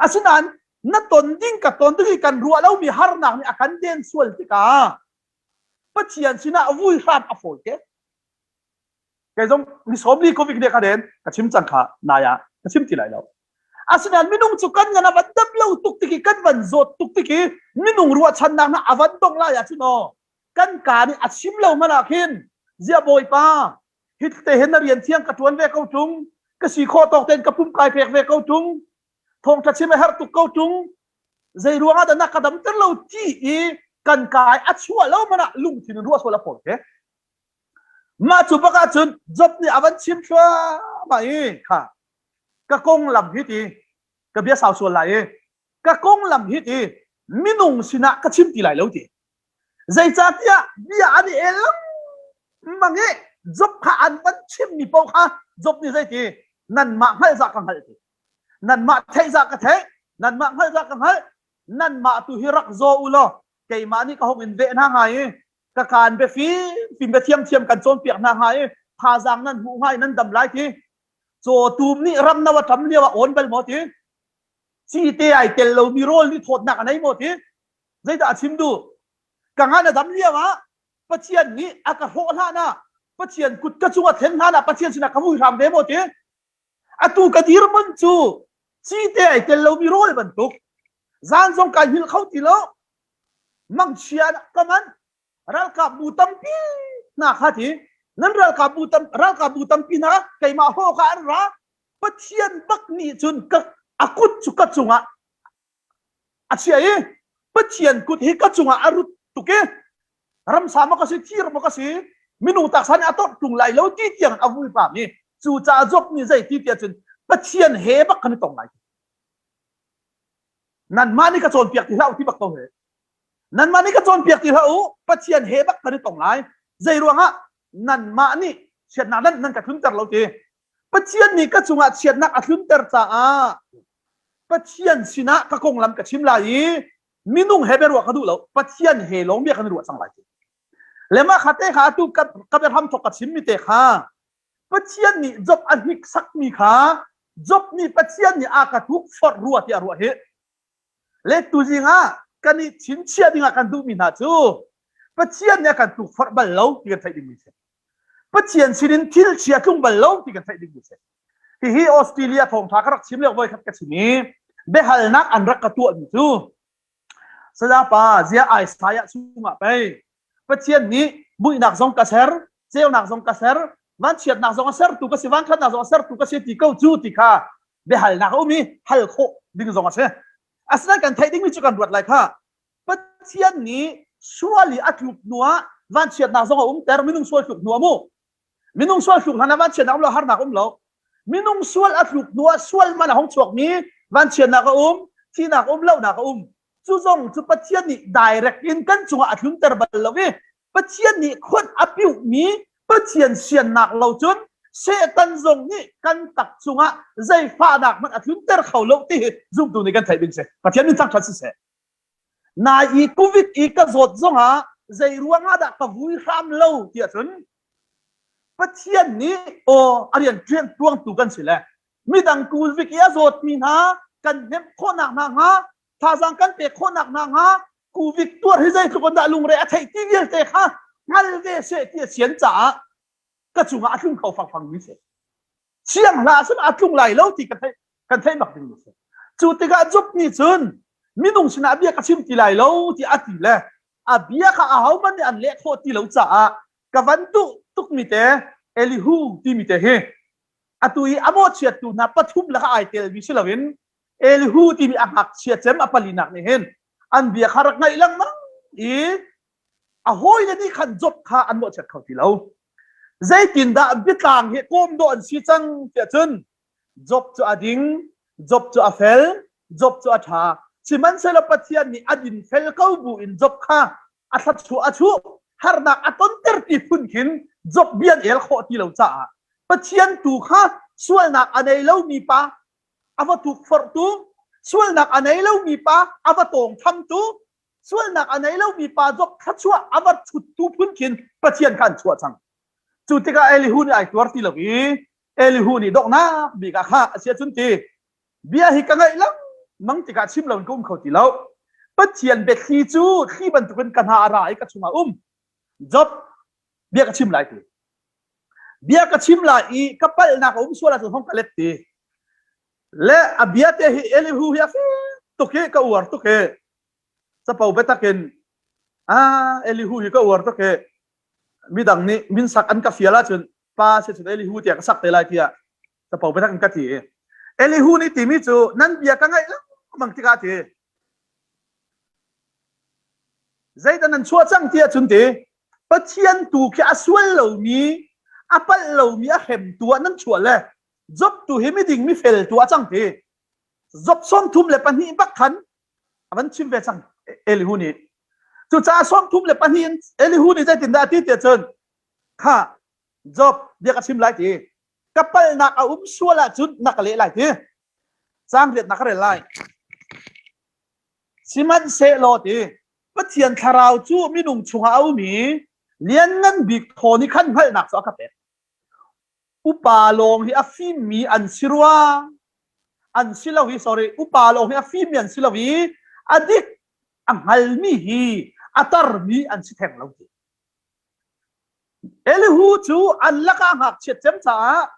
Asinain na ton ding ka ton ding i kan ruah lomi harnak nih a kan den sual tikah Pathian sinah vui hram a fawi te. Kei zong ni 40 covid nih ka den ka chim cang kha nai ah ka chim ti lai lo. Asinain minung cu kan ngan a van dam lo tuk tik i kan van zawt tuk tik i minung ruahchannak hna a van dong lai ahcun aw kan ka nih a chim lo hmanh ah khin ziah Bawipa hi te hin na rian thiang ka ṭuan ve ko ṭung ka si khawh tawk tein ka pum kai pek ve ko ṭung thawngṭha chim a herh tuk ko ṭung zei ruangah dah na ka damter lo ti i kan kai a chuah lo hmanh ah lungthin in ruah sual a fawi te mah cu bak ahcun Job nih a van chim thluahmah i kha ka konglam hi ti ka bia sau sual lai i ka konglam hi ti minung sinah ka chim ti lai lo ti Zeicahtiah bia an i el lengmang i Job kha an van chimmi paoh kha Job nih zeiti nanmah hngalh zah ka hngalh ti. Nanmah theih zah ka theih, nanmah hngalh zah ka hngalh, nanmah tu hi rak zaw u law keimah nih ka hung in veh hna hnga i ka kaan biafim fim bia thiamthiam kan cawnpiak hna hnga i thazaang nan hmuh hnga i nan dam lai ti. Cawtum nih ram no a ṭam lio ah awn bal maw ti. Cite ai tel lomi rawl nih thawtnak a nei maw ti. Zeidah a chim duh? Ka ngan a dam lio ah Pathian nih a ka hrawh hlan ah Pathian kut ka cung a thlen hlan ah Pathian sinah ka vui hram ve maw ti? Atu ka dirhmun cu cite ai tel lomi rawl bantuk zan zong kai hngilh kho ti lo mangchia ka manh ralkap bu tampi hna kha ti nan ralkap bu tam ralkap bu tampi hna keimah hrawh kha an ra Pathian bak nih cun ka a kut cu ka cungah a chia i Pathian kut hi ka cungah a rut tuk i ramsa maw ka si thir maw ka si minung taksa nih a tawt tung lai lo ti tiang a vui pam i cucaah Job nih zei ti tiah cun Pathian he bak kan i tong lai nanmah nih ka cawnpiak ti hlah u ti bak ko he nanmah nih ka cawnpiak ti hlah u Pathian he bak kan i tong lai zei ruangah nanmah nih chiatnak nan nan ka tlunter lo ti Pathian nih ka cungah chiatnak a tlunter caah Pathian sinah ka konglam ka chim lai i minung he biaruah ka duh lo Pathian he lawng bia kan i ruah cang lai ti le mah kha te kha atu ka ka biahram thok ka chimmi te kha Pathian nih Job a hniksakmi kha Job nih Pathian nih a ka tukforh rua tiah ruah hi le tuzing ah kan i chinchiah dingah kan duhmi hna cu Pathian nih a kan tukforh bal lo ti kan theih dingmi si Pathian sinin thil chia tlung bal lo ti kan theih dingmi si Hihi Australia thawngṭha ka rak chim lio voikhat ka chim i biahalnak an rak ka tuahmi cu Saya pa zia Isaiah chungah pei Pathian nih muihnak zong ka ser, ceunak zong ka ser, vanchiatnak zong a sertu ka si, vanṭhatnak zong a sertu ka si ti ko cu ti kha biahalnak a um i hal khawh ding zong a si. Asinain kan theih dingmi cu kan ruat lai kha Pathian nih sual i a tluk hnuah vanchiatnak zong a umter minung sual tluk hnuah mu Minung sual tluk hlan ah vanchiatnak um lo, harnak um lo. Minung sual a tluk hnu ah sual man a hung chuakmi vanchiatnak a um, thihnak um, lohnak a um. Cu zong cu Pathian nih direct in kan cungah a tlunter bal lo i Pathian nih khuat a piuhmi Pathian siannak lo cun Satan zong nih kan tak cungah zei fahnak hmanh a tlunter kho lo ti hi zumtu nih kan theih ding si. Pathian min thangṭhat siseh. Nai i covid i ka zawt zongah zei ruangah dah ka vui hram lo ti ahcun Pathian nih aw a rian tuangtu kan si le midang covid i a zawtmi hna kan hnemh khawhnak hna hnga thazaang kan pek khawhnak hna hnga covid tuar hi zeitluk in dah lungre a theih ti vialte kha hngal ve seh ti a sian caah ka cungah a tlung kho fangfang mi si. Siang hlah cun a tlung lai lo ti kan theih kan theih bak ding a si. Cu tikah Job nih cun minung sinah bia ka chim ti lai lo ti a ti le. A bia kha ahohmanh nih an leh khawh ti lo caah ka van duh tukmi te Elihu timi te hi atu i a mawhchiattu hna pathum lakah ai telmi si loin Elihu timi a ngakchia cem a palinak nih hin an bia kha rak ngaih lengmang i a hawile nih khan Job kha an mawhchiat kho ti lo. Zeitindah biatlang hi kawm dawh an si cang tiah cun Job cu a ding, Job cu a fel, Job cu a ṭha. Sihmanhsehlaw Pathian nih a dinfel ko bu in Job kha a thluachuah a chuh, harnak a tonter ti phun khin Job bia an el khawh ti lo caah Pathian tu kha sualnak a nei lomi pa a va tukforhtu, sualnak a nei lomi pa a va tawngthamtu, sualnak a nei lomi pa Job thluachuah a va chuttu phun khin Pathian kha an chuah cang. Cu tikah Elihu nih ai tuar ti lo i Elihu nih donghnak bik ah kha a si ahcun ti bia hi ka ngaih lengmang tikah chim loin ka um kho ti lo. Pathian biathli cu thli bantukin ka hna a ra i ka chungah um. Job bia ka chim lai ti. Bia ka chim lai i ka palhnak a um sual ahcun hong ka let ti. Le a bia te hi Elihu hi a fim tuk hi ka uar tuk hi. Capo biatak in ah Elihu hi ka uar tuk hi. Midang nih min sak an ka fial ahcun pa si cun Elihu tiah ka sak te lai tiah capo biatak in ka ti. Elihu nih timi cu nan bia ka ngaih lengmang tikah ti. Zeidah nan chuah cang ti ahcun ti Pathian tu khi a sual lomi, a palh lomi a hremtu ah nan chuah le Job tu hi miding mifel tu ah cang ti. Job 32 bak khan a van chim ve cang Elihu nih. Cucaah 32 in Elihu nih zeitindah a ti tiah cun kha Job bia ka chim lai ti. Ka palhnak a um sual ahcun na ka leh lai ti. Caang riat na ka rel lai. Sihmanhsehlaw ti Pathian thlarau cu minung chungah a um i lianngan bik thaw nih khan hngalhnak cu a ka pek. Upa lawng hi a fimmi an si rua. An si lo hi sorry, upa lawng hi a fimmi an si lo i a dik a hngalmi hi a tarmi an si theng lo ti. Elihu cu an lakah ngakchiat cem caah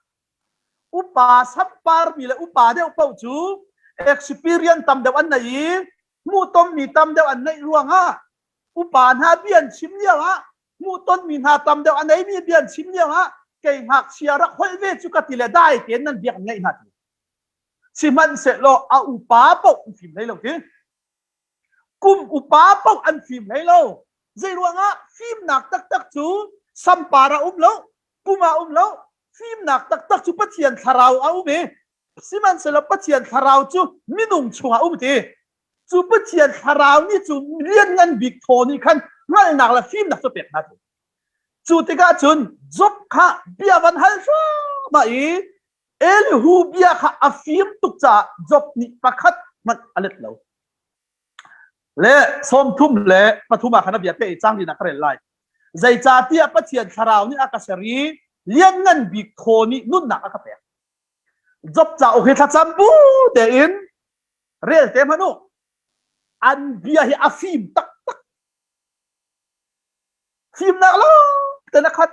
upa samparmi le upa deuh paoh cu experience tam deuh an nei i hmuhtonmi tam deuh an neih ruangah upa hna bia an chim lio ah hmuhtonmi hna tam deuh a neimi bia an chim lio ah kei ngakchia rak holh ve cu ka ti le dai tein nan biak ngeih hna ti sihmanhsehlaw a upa paoh an fim hlei lo ti kum upa paoh an fim hlei lo zei ruangah fimnak taktak cu sampar a um lo kum ah um lo fimnak taktak cu Pathian thlarau a um i sihmanhsehlaw Pathian thlarau cu minung chungah um ti cu Pathian thlarau nih cu lianngan bik thaw nih khan hngalhnak le fimnak cu pek hna cu cu tikah cun Job kha bia van hal hram i Elihu bia kha a fim tuk caah Job nih pakhat hmanh a let lo Le 33 ah khan a bia peh i cang ding ah ka rel lai. Zeicahtiah Pathian thlarau nih a ka ser i lianngan bik thaw nih nunnak a ka pek. Job cauk hi thlacam bu tein rel te hmanh u. An bia hi a fim taktak. Fimnak lawng ten a khat.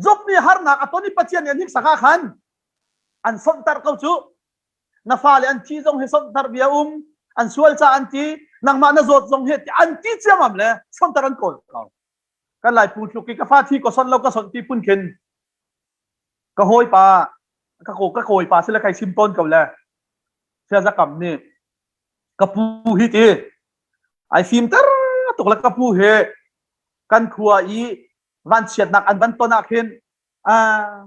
Job nih harnak a ton i Pathian nih a hniksak ah khan an sonhtarh ko cu. Na fale an thi zong hi sonhtarh bia um, an sual ca an ti, nangmah na zawt zong hi an ti ciamam le sonhtarh an kawl ko. Kan lai pu tluk i ka fa thi ko son lo ka son ti phun khin ka hawipa ka ko ka kawipa sile kai sim tawn ko le Siazakam nih ka pu hi ti ai fim ter tuk le ka pu hi kan khua i vanchiatnak an van ton ah khin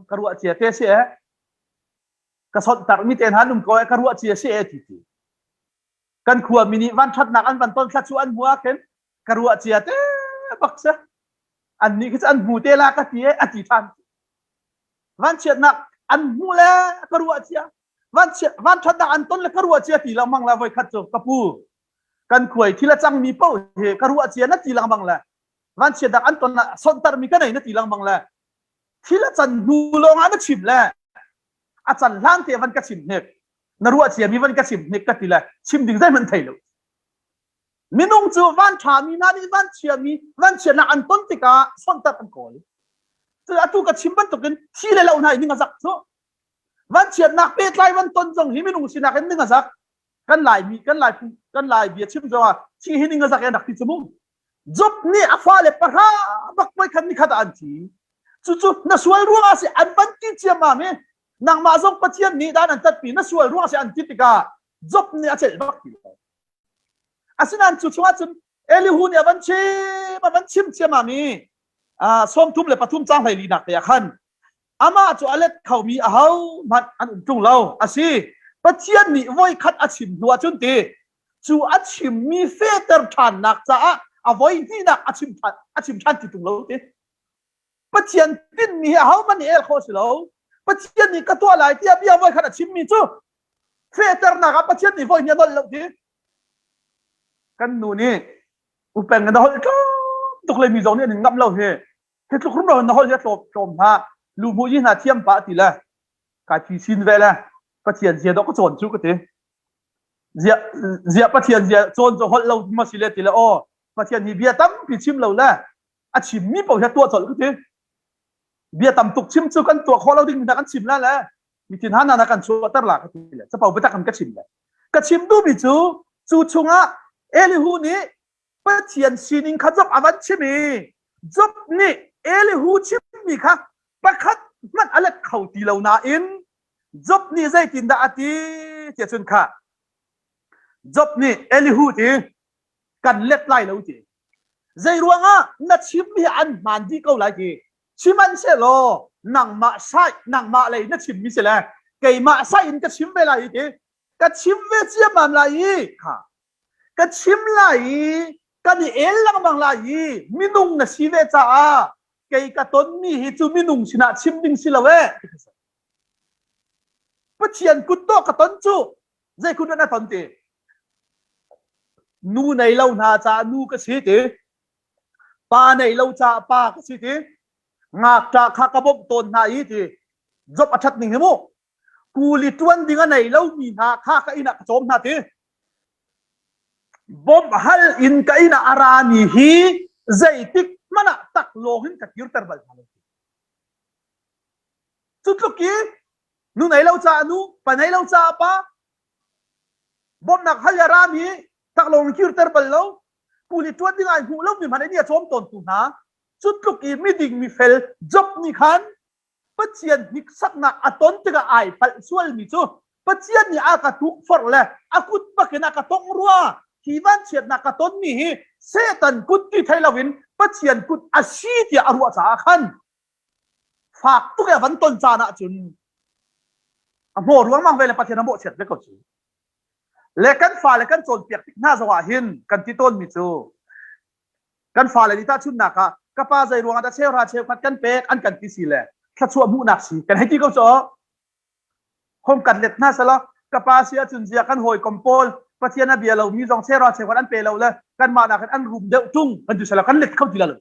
ka ruah cia te si e ka sonhtar mi te hna num ko e ka ruah cia si e ti ti kan khua mi nih vanṭhatnak an van ton thla chu an hmu ah khin ka ruah cia te bak si an nih khi an hmu te la ka ti e a ti ṭhan vanchiatnak an hmu le ka ruah cia vanṭhatnak an ton le ka ruah cia ti lengmang la voi khat cu ka pu kan khuai thil a cangmi paoh hi ka ruah cia na ti lengmang le vanchiatnak an ton ah sonhtarmi ka nei na ti lengmang le thil a can hnu lawng ah na chim le a can hlan te van ka chim hnik na ruah cia mi van ka chim hnik ka ti le chim ding zeihmanh thei lo minung cu van ṭha mi hna nih van chia mi van chiatnak an ton tikah sonhtarh an kawl cu atu ka chim bantukin thi le lo hna i ning a zak cu van chiatnak pehtlai van ton zong hi minung sinak in ning a zak kan lai mi kan lai kan lai bia chim zong ah thi hi ning a zak in rak ti cu mu. Job nih a fale pahra bak voi khat nikhat ah an thi. Cucu na sual ruangah si an van ti ciammam i nangmah zong Pathian nih dan an tatpi na sual ruangah si an ti tikah Job nih a celh bak ti lo. Asinain cu chungah cun Elihu nih a van chim a van chim ciammam i 33 caang 14nak te ah khan amah cu a let khomi aho hmanh an um ṭung lo. A si, Pathian nih voi khat a chim hnu ahcun ti cu a chimmi fehter ṭhannak caah a voi hnihnak a chim ṭhan a chim ṭhan ti ṭung lo ti. Pathian tinhmi hi ahohmanh nih el khawh a si lo. Pathian nih ka tuah lai tiah bia voi khat a chimmi cu fehternak ah Pathian nih voi hnih a nolh lo ti. Kan nu nih upeng na holh tlawm tuk le mi zong nih an in ngamh lo hi. Hi tluk rumro na holh hi a tlawm tlawm hna. Lu hmu yi hna thiam pah ti le kai phi sin ve le Pathian zia dawh ka cawn cu ka ti. Zia zia Pathian zia cawn cu holh lo ma si le ti le aw Pathian hi bia tampi chim lo le a chimmi paoh hi a tuah colh ka ti. Bia tam tuk chim cu kan tuah khawh lo ding hna kan chim la le mi thin hana na kan chuahter la ka ti le capo biatak kan ka chim le ka chim duhmi cu cu chungah Elihu nih Pathian sining kha Job a van chim i Job nih Elihu chimmi kha pakhat hmanh a let kho ti lo nain Job nih zeitindah a ti tiah cun kha Job nih Elihu ti kan let lai lo ti zei ruangah na chimmi an hmaan dih ko lai ti sihmanhsehlaw nangmah sai nangmah lei na chimmi si le keimah sai in ka chim ve lai ti ka chim ve ciammam lai i kha ka chim lai i kan i el lengmang lai i minung na si ve caah kei ka tonmi hi cu minung sinah chim ding si lo eh Pathian kut dawh ka ton cu zei kut na ton ti nu nei lo hna caah nu ka si ti pa nei lo caah pa ka si ti ngakṭah kha ka bawmh tawn hna i ti job a ṭhat ning hi mu kuli ṭuan ding a nei lomi hna kha ka inn ah ka cawm hna ti Bawmh hal in ka inn ah a rami hi zeitik hmanh ah taklawng in ka kirter bal hna lo. Cu tluk i nu nei lo caah nu, pa nei lo caah pa, bawmhnak hal i a rami taklawng in kirter bal lo, kuli ṭuan ding ai hmuh lomi hmanh nih a cawm tawntu hna, cu tluk i miding mifel Job nih khan Pathian hniksaknak a ton tikah ai palh sualmi cu Pathian nih a ka tukforh le a kut bakin a ka tongh rua hi vanchiatnak ka tonmi hi Satan kut ti thei loin Pathian kut a si tiah a ruah caah khan fak tuk a van ton caan ahcun a hmaw ruangmang ve le Pathian a mawhchiat ve ko cu. Le kan fale kan cawnpiak tik hna zongah hin kan ti tawnmi cu Kan fale nih tahchunhnak ah ka pa zei ruangah dah cheuhra cheukhat kan pek an kan ti si le thluachuah hmuhnak si kan hei ti ko cu. Hong kan let hna selaw ka pa si ahcun zia kan hawikom pawl Pathian a bia lomi zong cheuhra cheukhat an pe lo le kanmah nakin an rum deuh ṭung kan ti selaw kan let kho ti lo.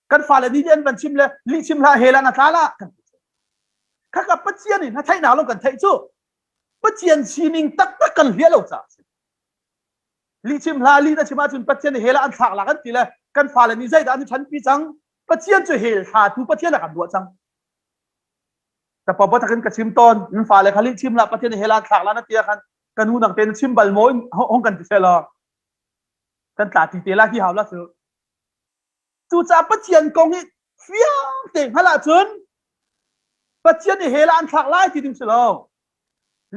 Kan fale nih an van chim le lih chim hlah hell ah na tla la kan ti. Khaka Pathian in na theihnak lo kan theih cu Pathian sining taktak kan hliah lo caah a si. Lihchim hlah, lih na chim ahcun Pathian nih hell ah an thlak la kan ti le kan fale nih zeidah an i ṭhanpi cang? Pathian cu hell thlatu Pathian ah kan ruah cang. Ka pa takin ka chim tawn, nan fale kha lihchim hlah, Pathian nih hell ah an thlak la na ti ah khan ka nu nang te na chim bal maw hong kan ti seh law kan tla ti te la hi hau la cu. Cucaah Pathian kong hi fiang te hngalh ahcun Pathian nih hell ah an thlak lai ti ding si lo.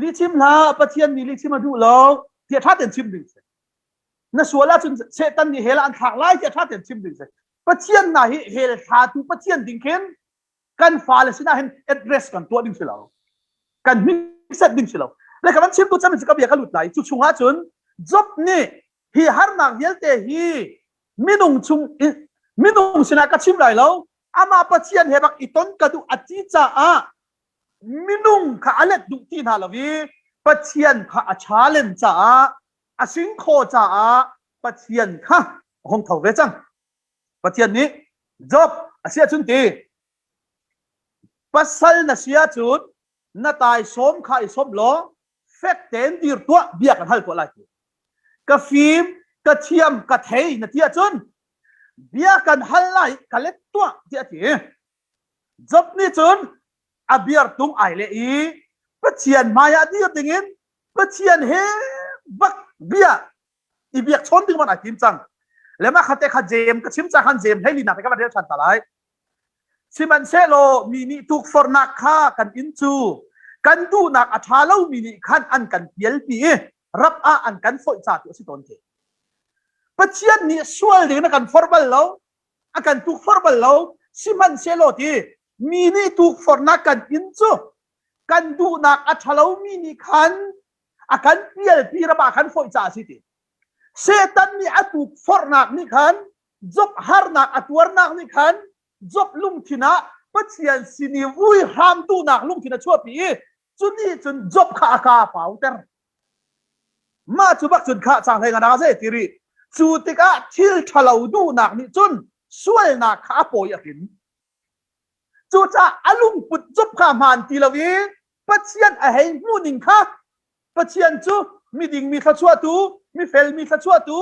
Lihchim hlah, Pathian nih lihchim a duh lo tiah ṭha tein chim ding si. Na sual ahcun Satan nih hell ah an thlak lai tiah ṭha tein chim ding si. Pathian hna hi hell thlatu Pathian ding khin kan fale sinah hin address kan tuah ding si lo. Kan hnikset ding si lo. Le ka van chim tu chan cu ka bia ka lut lai. Cu chungah cun Job nih hi harnak vialte hi minung chung minung sinah ka chim lai lo. Amah Pathian he bak i ton ka duh a ti caah minung kha a let duh ti hna lo i Pathian kha a challenge caah a singkhaw caah Pathian kha a hung tho ve cang. Pathian nih Job a si ahcun ti pasal na si ahcun na taisawm kha i sawmh law fek tein dir tuah bia kan hal tuah lai ti. Ka fim, ka thiam, ka thei na ti ahcun bia kan hal lai ka let tuah tiah a ti. Job nih cun a biartung ai leh i Pathian hmaiah dir dingin Pathian he bak bia i biakchawn ding man ai tim cang. Le mah kha te kha Jeim ka chim ca khan Jeim 14 nak te ka van rel ṭhan ta lai. Sihmanhsehlaw mi nih tukforhnak kha kan in cu kan duhnak a ṭha lomi nih khan an kan pialpi i rap ah an kan foih ca tu a si tawn te. Pathian nih sual ding in a kan forh bal lo, a kan tukforh bal lo, sihmanhsehlaw ti mi nih tukforhnak kan in cu kan duhnak a ṭha lomi nih khan a kan pialpi ram ah khan foih ca a si ti. Satan nih a tukforhnak nih khan Job harnak a tuarnak nih khan Job lungthin ah Pathian sin i vui hram duhnak lungthin a chuahpi i cu nih cun Job kha a ka pauter. Mah cu bak cun kha cang hlei nga zei ti rih. Cu tikah thil ṭhalo duhnak nih cun sualnak kha a pawi a hrin. Cucaah a lungput Job kha hmaan ti lo i Pathian a hei hmuhning kha Pathian cu miding mi thluachuahtu, mifel mi thluachuahtu,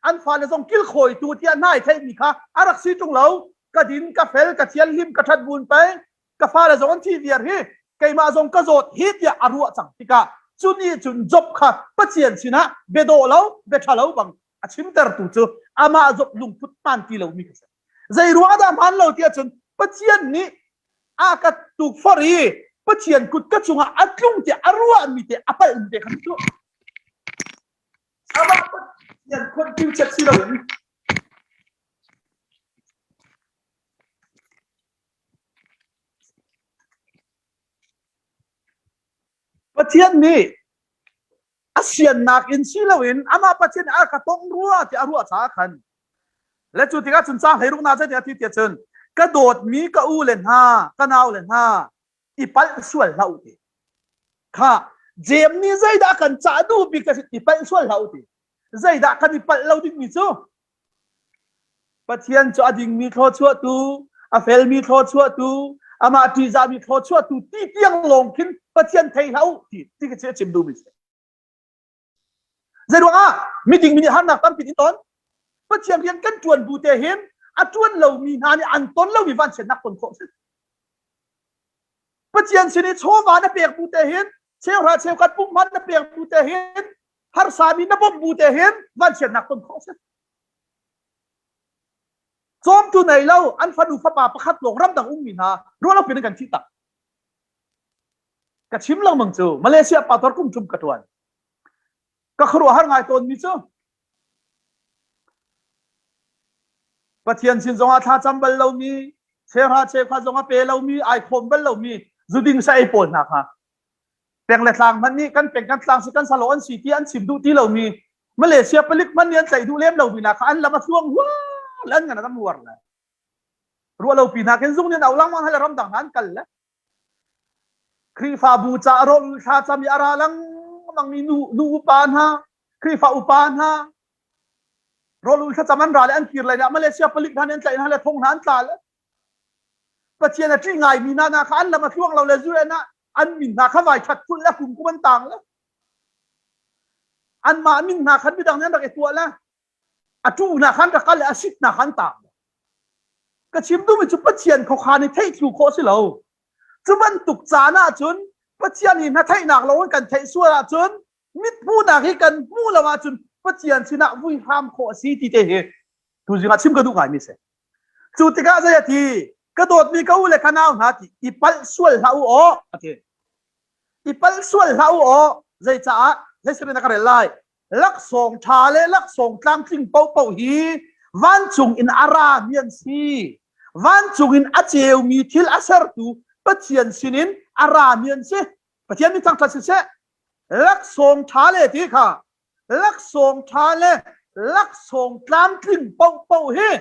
an fale zong kilkhawitu tiah hna i theihmi kha a rak si ṭung lo. Ka din, ka fel, ka thianhlim, ka ṭhat bun pei, ka fale zong an thi viar hi, keimah zong ka zawt hi tiah a ruah cang tikah cu nih cun Job kha Pathian sinah biadawh lo, bia ṭha lo bang a chimtertu cu amah Job lungput hmaan ti lomi kha si. Zei ruang dah hmaan lo tiah cun Pathian nih a ka tukforh i Pathian kut ka cungah a tlung tiah a ruahmi te a palhmi te kha cu amah Pathian khonpiu chet si loin Pathian nih a siannak in si loin amah Pathian a ka tong rua tiah a ruah caah khan le cu tikah cun caang 16 na zei tiah ti tiah cun ka dawtmi ka u le hna ka nau le hna i palh sual hlah u ti kha Jeim nih zeidah kan cah duh bik ka si i palh sual hlah u ti zeidah kan i palh lo dingmi cu Pathian cu a dingmi thluachuahtu a felmi thluachuahtu amah ṭihzahmi thluachuahtu ti tiang lawng khin Pathian thei hlah u ti ti ka chim duhmi si. Zeiruang ah miding mi nih harnak tampi in ton Pathian rian kan ṭuan bu te hin a ṭuan lomi hna nih an ton lomi vanchiatnak ton khawh si. Pathian sin i chawva na pek bu te hin cheuhra cheukhat pumhman na pek bu te hin harsami na bawmh bu te hin vanchiatnak ton khawh si. Cawmtu nei lo an fanu fapa pakhat lawng ramdang ummi hna ruah lo pin an kan thih tak. Ka chim lengmang cu Malaysia pastor kum thum ka ṭuan. Ka khuaruahhar ngai tawnmi cu Pathian sin zongah thla cam bal lomi, cheuhra cheukhat zong a pe lomi, ai khawm bal lomi zuding sa ei pawl hna kha peng le tlang hmanh nih kan peng kan tlang si kan salo an si ti an chim duh ti lomi Malaysia palik hmanh nih an tlaih duh lem lomi hna kha an lam a thluang hual an ngan a ram huar le ruah lo pi hna khin zung nih an au langmang hal ramdang hna an kal le Khrihfabu ca rawl thla cam i a ra lengmang mi nu nu upa hna Khrihfa upa hna rawl ul thlacam an ra le an kir lai le Malaysia palik hna nih an tlaih hna le thong hna an tla le Pathian a ṭih ngaimi hna hna kha an lam a tluang lo le zu ah an min hna kha vai ṭhat thulh le kum kum an tang le anmah min hna khan midang nih an rak i tuah le a ṭu hna khan rak kal le a sit hna khan tang ka chim duhmi cu Pathian khuakhan i theih thlu khawh si lo cu bantuk caan ahcun Pathian hi hna theihnak lo in kan theih sual ahcun mit hmuhnak hi kan hmuh lo ahcun Pathian sinah vui hram khawh a si ti te hi tuzing ah chim ka duh ngaimi si cu tikah zei a ti ka dawtmi ka u le ka nau hna ti i palh sual hlah u aw a ti i palh sual hlah u aw zei caah zei sirin a ka rel lai laksawng ṭha le laksawng tlamtling paohpaoh hi vancung in a rami an si vancung in a ceumi thil a sertu Pathian sinin a rami an si Pathian mi thangṭhat siseh laksawng ṭha le ti kha laksawng ṭha le laksawng tlamtling paohpaoh hi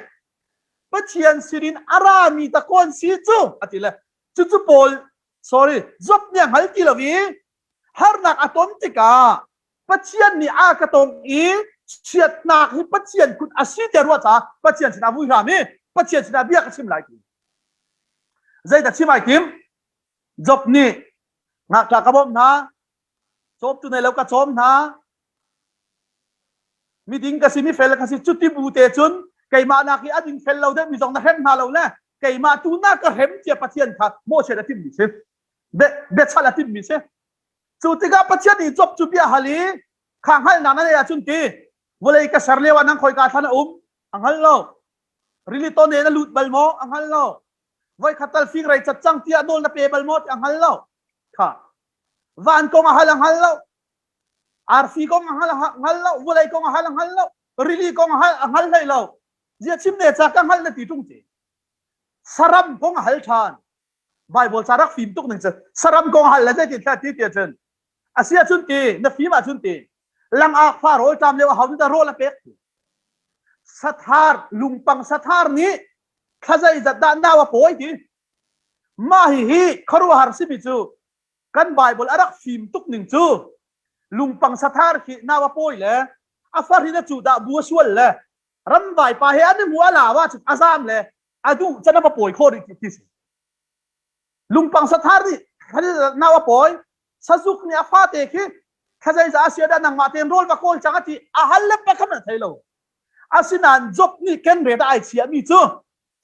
Pathian sinin a rami takawn si cu a ti le cucu Paul sorry Job nih a hngal ti lo i harnak a ton tikah Pathian nih a ka tong i chiatnak hi Pathian kut a si te ruah caah Pathian sinah vui hram i Pathian sinah bia ka chim lai ti zeidah chim ai tim Job nih ngakṭah ka bawmh hna cawmtu nei lo ka cawm hna miding ka si mi fel ka si cuti bu te cun keimah nak i a ding fel lo deuh mi zong na hrem hna lo le keimah tu na ka hrem tia Pathian kha mawhchiat a timmi si biachal a timmi si cu tikah Pathian nih Job cu bia hal i kha hngalhnak na neih ahcun ti vawlei ka ser lio ah nang khoi ka thlan a um. A hngal lo. Rili tawne na lut bal maw? A hngal lo. Voikhat tal fingrei cat cang tiah nawl na pe bal maw? Ti a hngal lo. Kha. Van kong a hal a hngal lo. Arfi kong a hngal a hngal lo. Vawlei kong a hal a hngal lo. Rili kong a hal a hngal hlei lo. Zia chim ne ca ka hngal na ti ṭung ti. Saram kong a hal ṭhan. Bible ca rak fim tuk ning cu saram kong hal le zeitin thla ti ti ahcun a si ahcun ti na fim ahcun ti langak fa rawl ṭam lio a hau nih rawl a pek ti sathar lungpang sathar nih thla zeizat dah nau a pawi ti mah hi hi khuaruahhar simi cu kan Bible a rak fim tuk ning cu lungpang sathar khi nau a pawi le a far in a cu dah bu a sual le ramvai pa he an i hmu a lau ahcun a zam le a duh can a va pawi khawh rih ti si lungpang sathar nih nau a pawi sazuk nih a fate khi thlazei za a sia dah nangmah tein rawl va kawl cang a ti a hal le pa khan a thei lo asinain Job nih ken ret ai chia mi cu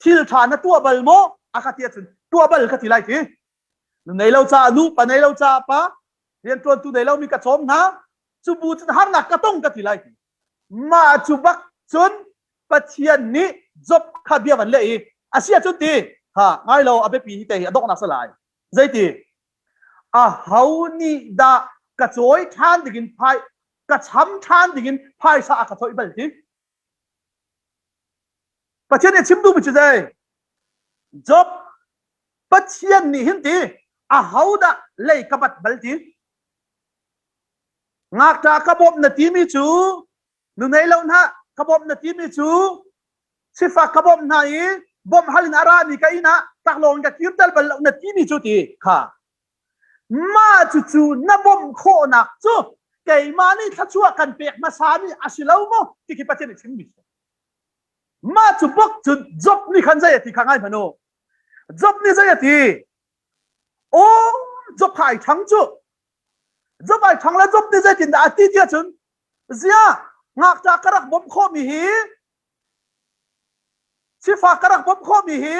thil ṭha na tuah bal maw a ka ti ahcun tuah bal ka ti lai ti nu nei lo caah nu pa nei lo caah pa rianṭuantu nei lo mi ka cawm hna cu bu cun harnak ka tong ka ti lai ti mah cu bak cun Pathian nih Job kha bia van leh i a si ahcun ti ha ngai lo a biapi hi te hi a donghnak si lai zeiti a ho nih dah ka cawi ṭhan dingin phai ka cham ṭhan dingin phaisa a ka thoih bal ti Pathian nih chim duhmi cu zei Job Pathian nih hin ti a ho dah lei ka bat bal ti ngakṭah ka bawmh na timi cu nu nei lo hna ka bawmh na timi cu sifak ka bawmh hna i bawmh hal in a rami ka inn ah taklawng ka kir tel bal lo na timi cu ti kha mah cucu na bawmh khawhnak cu keimah nih thluachuah kan pek hmasa mi a si lo maw ti khi Pathian nih chimmi si mah cu bok cun Job nih khan zei a ti kha ngai hmanh u Job nih zei a ti aw Job kha ai ṭhang cu Job ai ṭhang le Job nih zeitindah a ti ti ahcun ziah ngakṭah ka rak bawmh khawhmi hi sifak ka rak bawmh khawhmi hi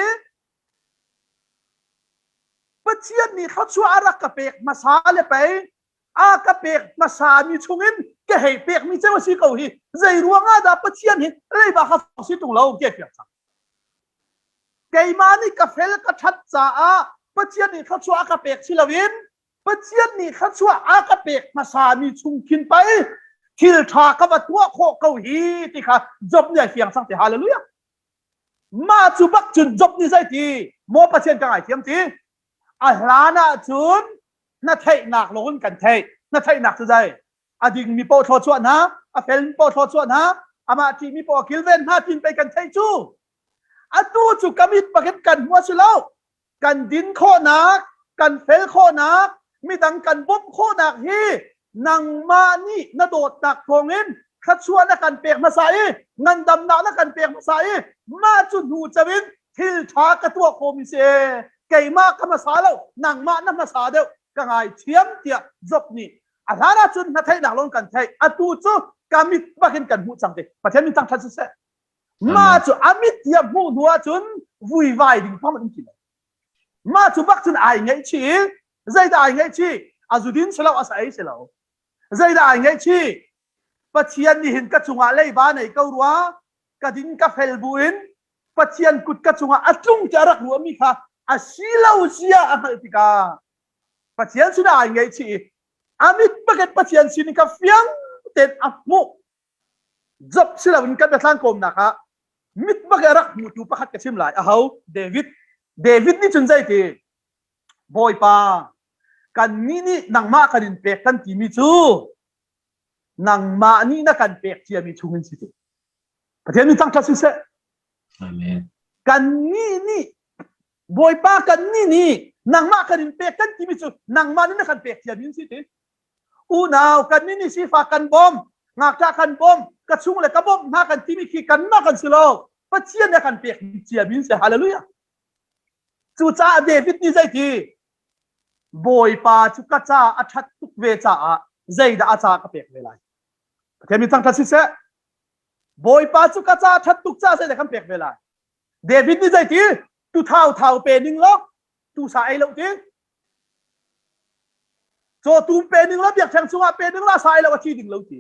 Pathian nih thluachuah a rak ka pek hmasa le pei a ka pek hmasa mi chungin ka hei pekmi ceu a si ko hi zei ruangah dah Pathian hi leiba kha si tung lo ke fiang cang keimah nih ka fel ka ṭhat caah Pathian nih thluachuah a ka pek si loin Pathian nih thluachuah a ka pek hmasa mi chung khin pei thil ṭha ka va tuah khawh ko hi ti kha Job nih a fiang cang ti hallelujah mah cu bak cun Job nih zei ti maw Pathian ka ngaithiam ti a hlan ah cun na theihnak lawng in kan theih na theihnak cu zei a dingmi paoh thluachuah hna a felmi paoh thluachuah hna amah ṭihmi paoh a kilven hna tin pei kan theih cu atu cu ka mit bakin kan hmu a si lo kan din khawhnak kan fel khawhnak midang kan bawmh khawhnak hi nangmah nih na dawtnak thawngin thluachuah na kan pek hmasa i ngandamnak na kan pek hmasa i mah cu hnu ceu in thil ṭha ka tuah khawmi si keimah ka hmasa lo nangmah na hmasa deuh ka ngaithiam tiah Job nih a hlan ahcun na theihnak lawng kan theih atu cu ka mit bakin kan hmuh cang ti Pathian min thangṭhat siseh Mah cu a mit tiah hmuh hnu ahcun vuivai ding phang an ti lo. Mah cu bak cun ai ngaihchih i zeidah ai ngaihchih? A zudin si lo, a sa ei si lo. Zeidah ai ngaihchih? Pathian nih hin ka cungah leiba nei ko rua, ka din ka fel buin Pathian kut ka cungah a tlung tiah a rak ruahmi kha a si lo zia a hngalh tikah Pathian sinah ai ngaihchih i a mit bakin Pathian sin kha fiang tein a hmuh Job si loin kan biathlang kawmnak ah mit bak a rak hmutu pakhat ka chim lai. Aho? David. David nih cun zeiti? Bawipa, kannih nih nangmah kan in pek kan timi cu nangmah nih na kan pek ciami chungin si ti. Pathian min thangṭhat siseh. Amen. Kannih nih Bawipa kannih nih nangmah kan in pek kan timi cu nangmah nih na kan pek ciami in si ti. Unau kannih nih sifak kan bawm, ngakṭah kan bawm, ka chung le ka bawmh hna kan timi khi kanmah kan si lo. Pathian nih a kan pek ciami in si. Hallelujah. Cucaah David nih zeiti? Bawipa cu ka ca a ṭhat tuk ve caah zeidah a ca ka pek ve lai? Pathian min thangṭhat siseh. Bawipa cu ka ca a ṭhat tuk caah zeidah kan pek ve lai? David nih zeiti? Tu thau thau pe ning law, tu sa ei lo ti. Cawtum pe ning law biakṭheng cungah pe ning law sai lo a thi ding lo ti.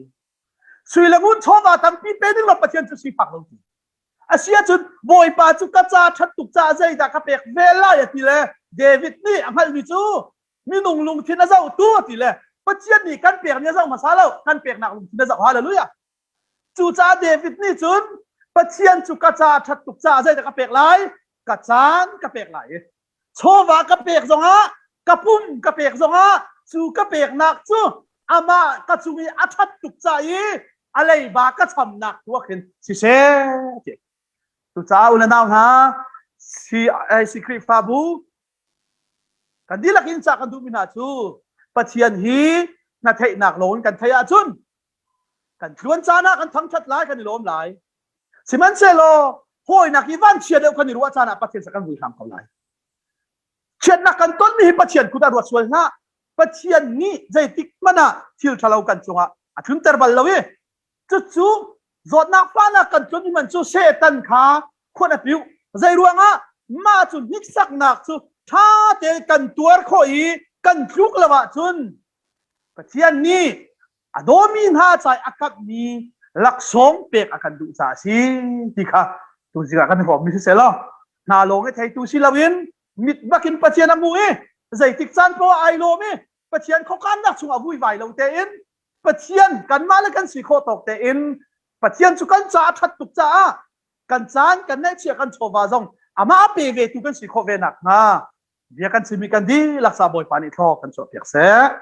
Sui le ngun chawva tampi pe ning law Pathian cu sifak lo ti. A si ahcun Bawipa cu ka ca ṭhat tuk caah zeidah ka pek ve lai a ti le David nih a hngalhmi cu minung lungthin a zohtu a ti le Pathian nih kan pekmi a zoh hmasa lo, kan peknak lungthin a zoh. Hallelujah. Cucaah David nih cun Pathian cu ka ca ṭhat tuk caah zeidah ka pek lai? Ka caan ka pek lai i chawva ka pek zongah ka pum ka pek zongah cu ka peknak cu amah ka cung i a ṭhat tuk ca i a leiba ka chamnak tu ah khin siseh ti. Cucaah u le nau hna si Khrihfabu kan dihlak in ca kan duhmi hna cu Pathian hi hna theihnak lawng in kan theih ahcun kan tluan caan ah kan thangṭhat lai kan i lawm lai. Sihmanhsehlaw hawinak i vanchia deuh kan i ruah caan ah Pathian sa kan vui hram ko lai. Chiatnak kan tonmi hi Pathian kut ah ruat sual hlah. Pathian nih zeitik hmanh ah thil ṭhalo kan cungah a tlunter bal lo i cucu zawtnak fahnak kan tlun man cu Satan kha khuan a piu. Zei ruangah mah cu hniksaknak cu ṭha tein kan tuar khawh i kan tluk lo ahcun Pathian nih a dawmi hna ca i a kamhmi laksawng pek a kan duh caah a si ti kha tuzing ah kan hrawmmi siseh law hna lawng i theitu si loin mit bakin Pathian a hmu i zeitik caan poah ai lawm i Pathian khuakannak chungah vuivai lo tein Pathian kanmah le kan si khawh tawk tein Pathian cu kan caah a ṭhat tuk caah kan caan kan neihchiah kan chawva zong amah a pe ve tu kan si khawh ve nakhnga bia kan chimmi kan dihlak sa Bawipa nih thlaw kan chuahpiak seh.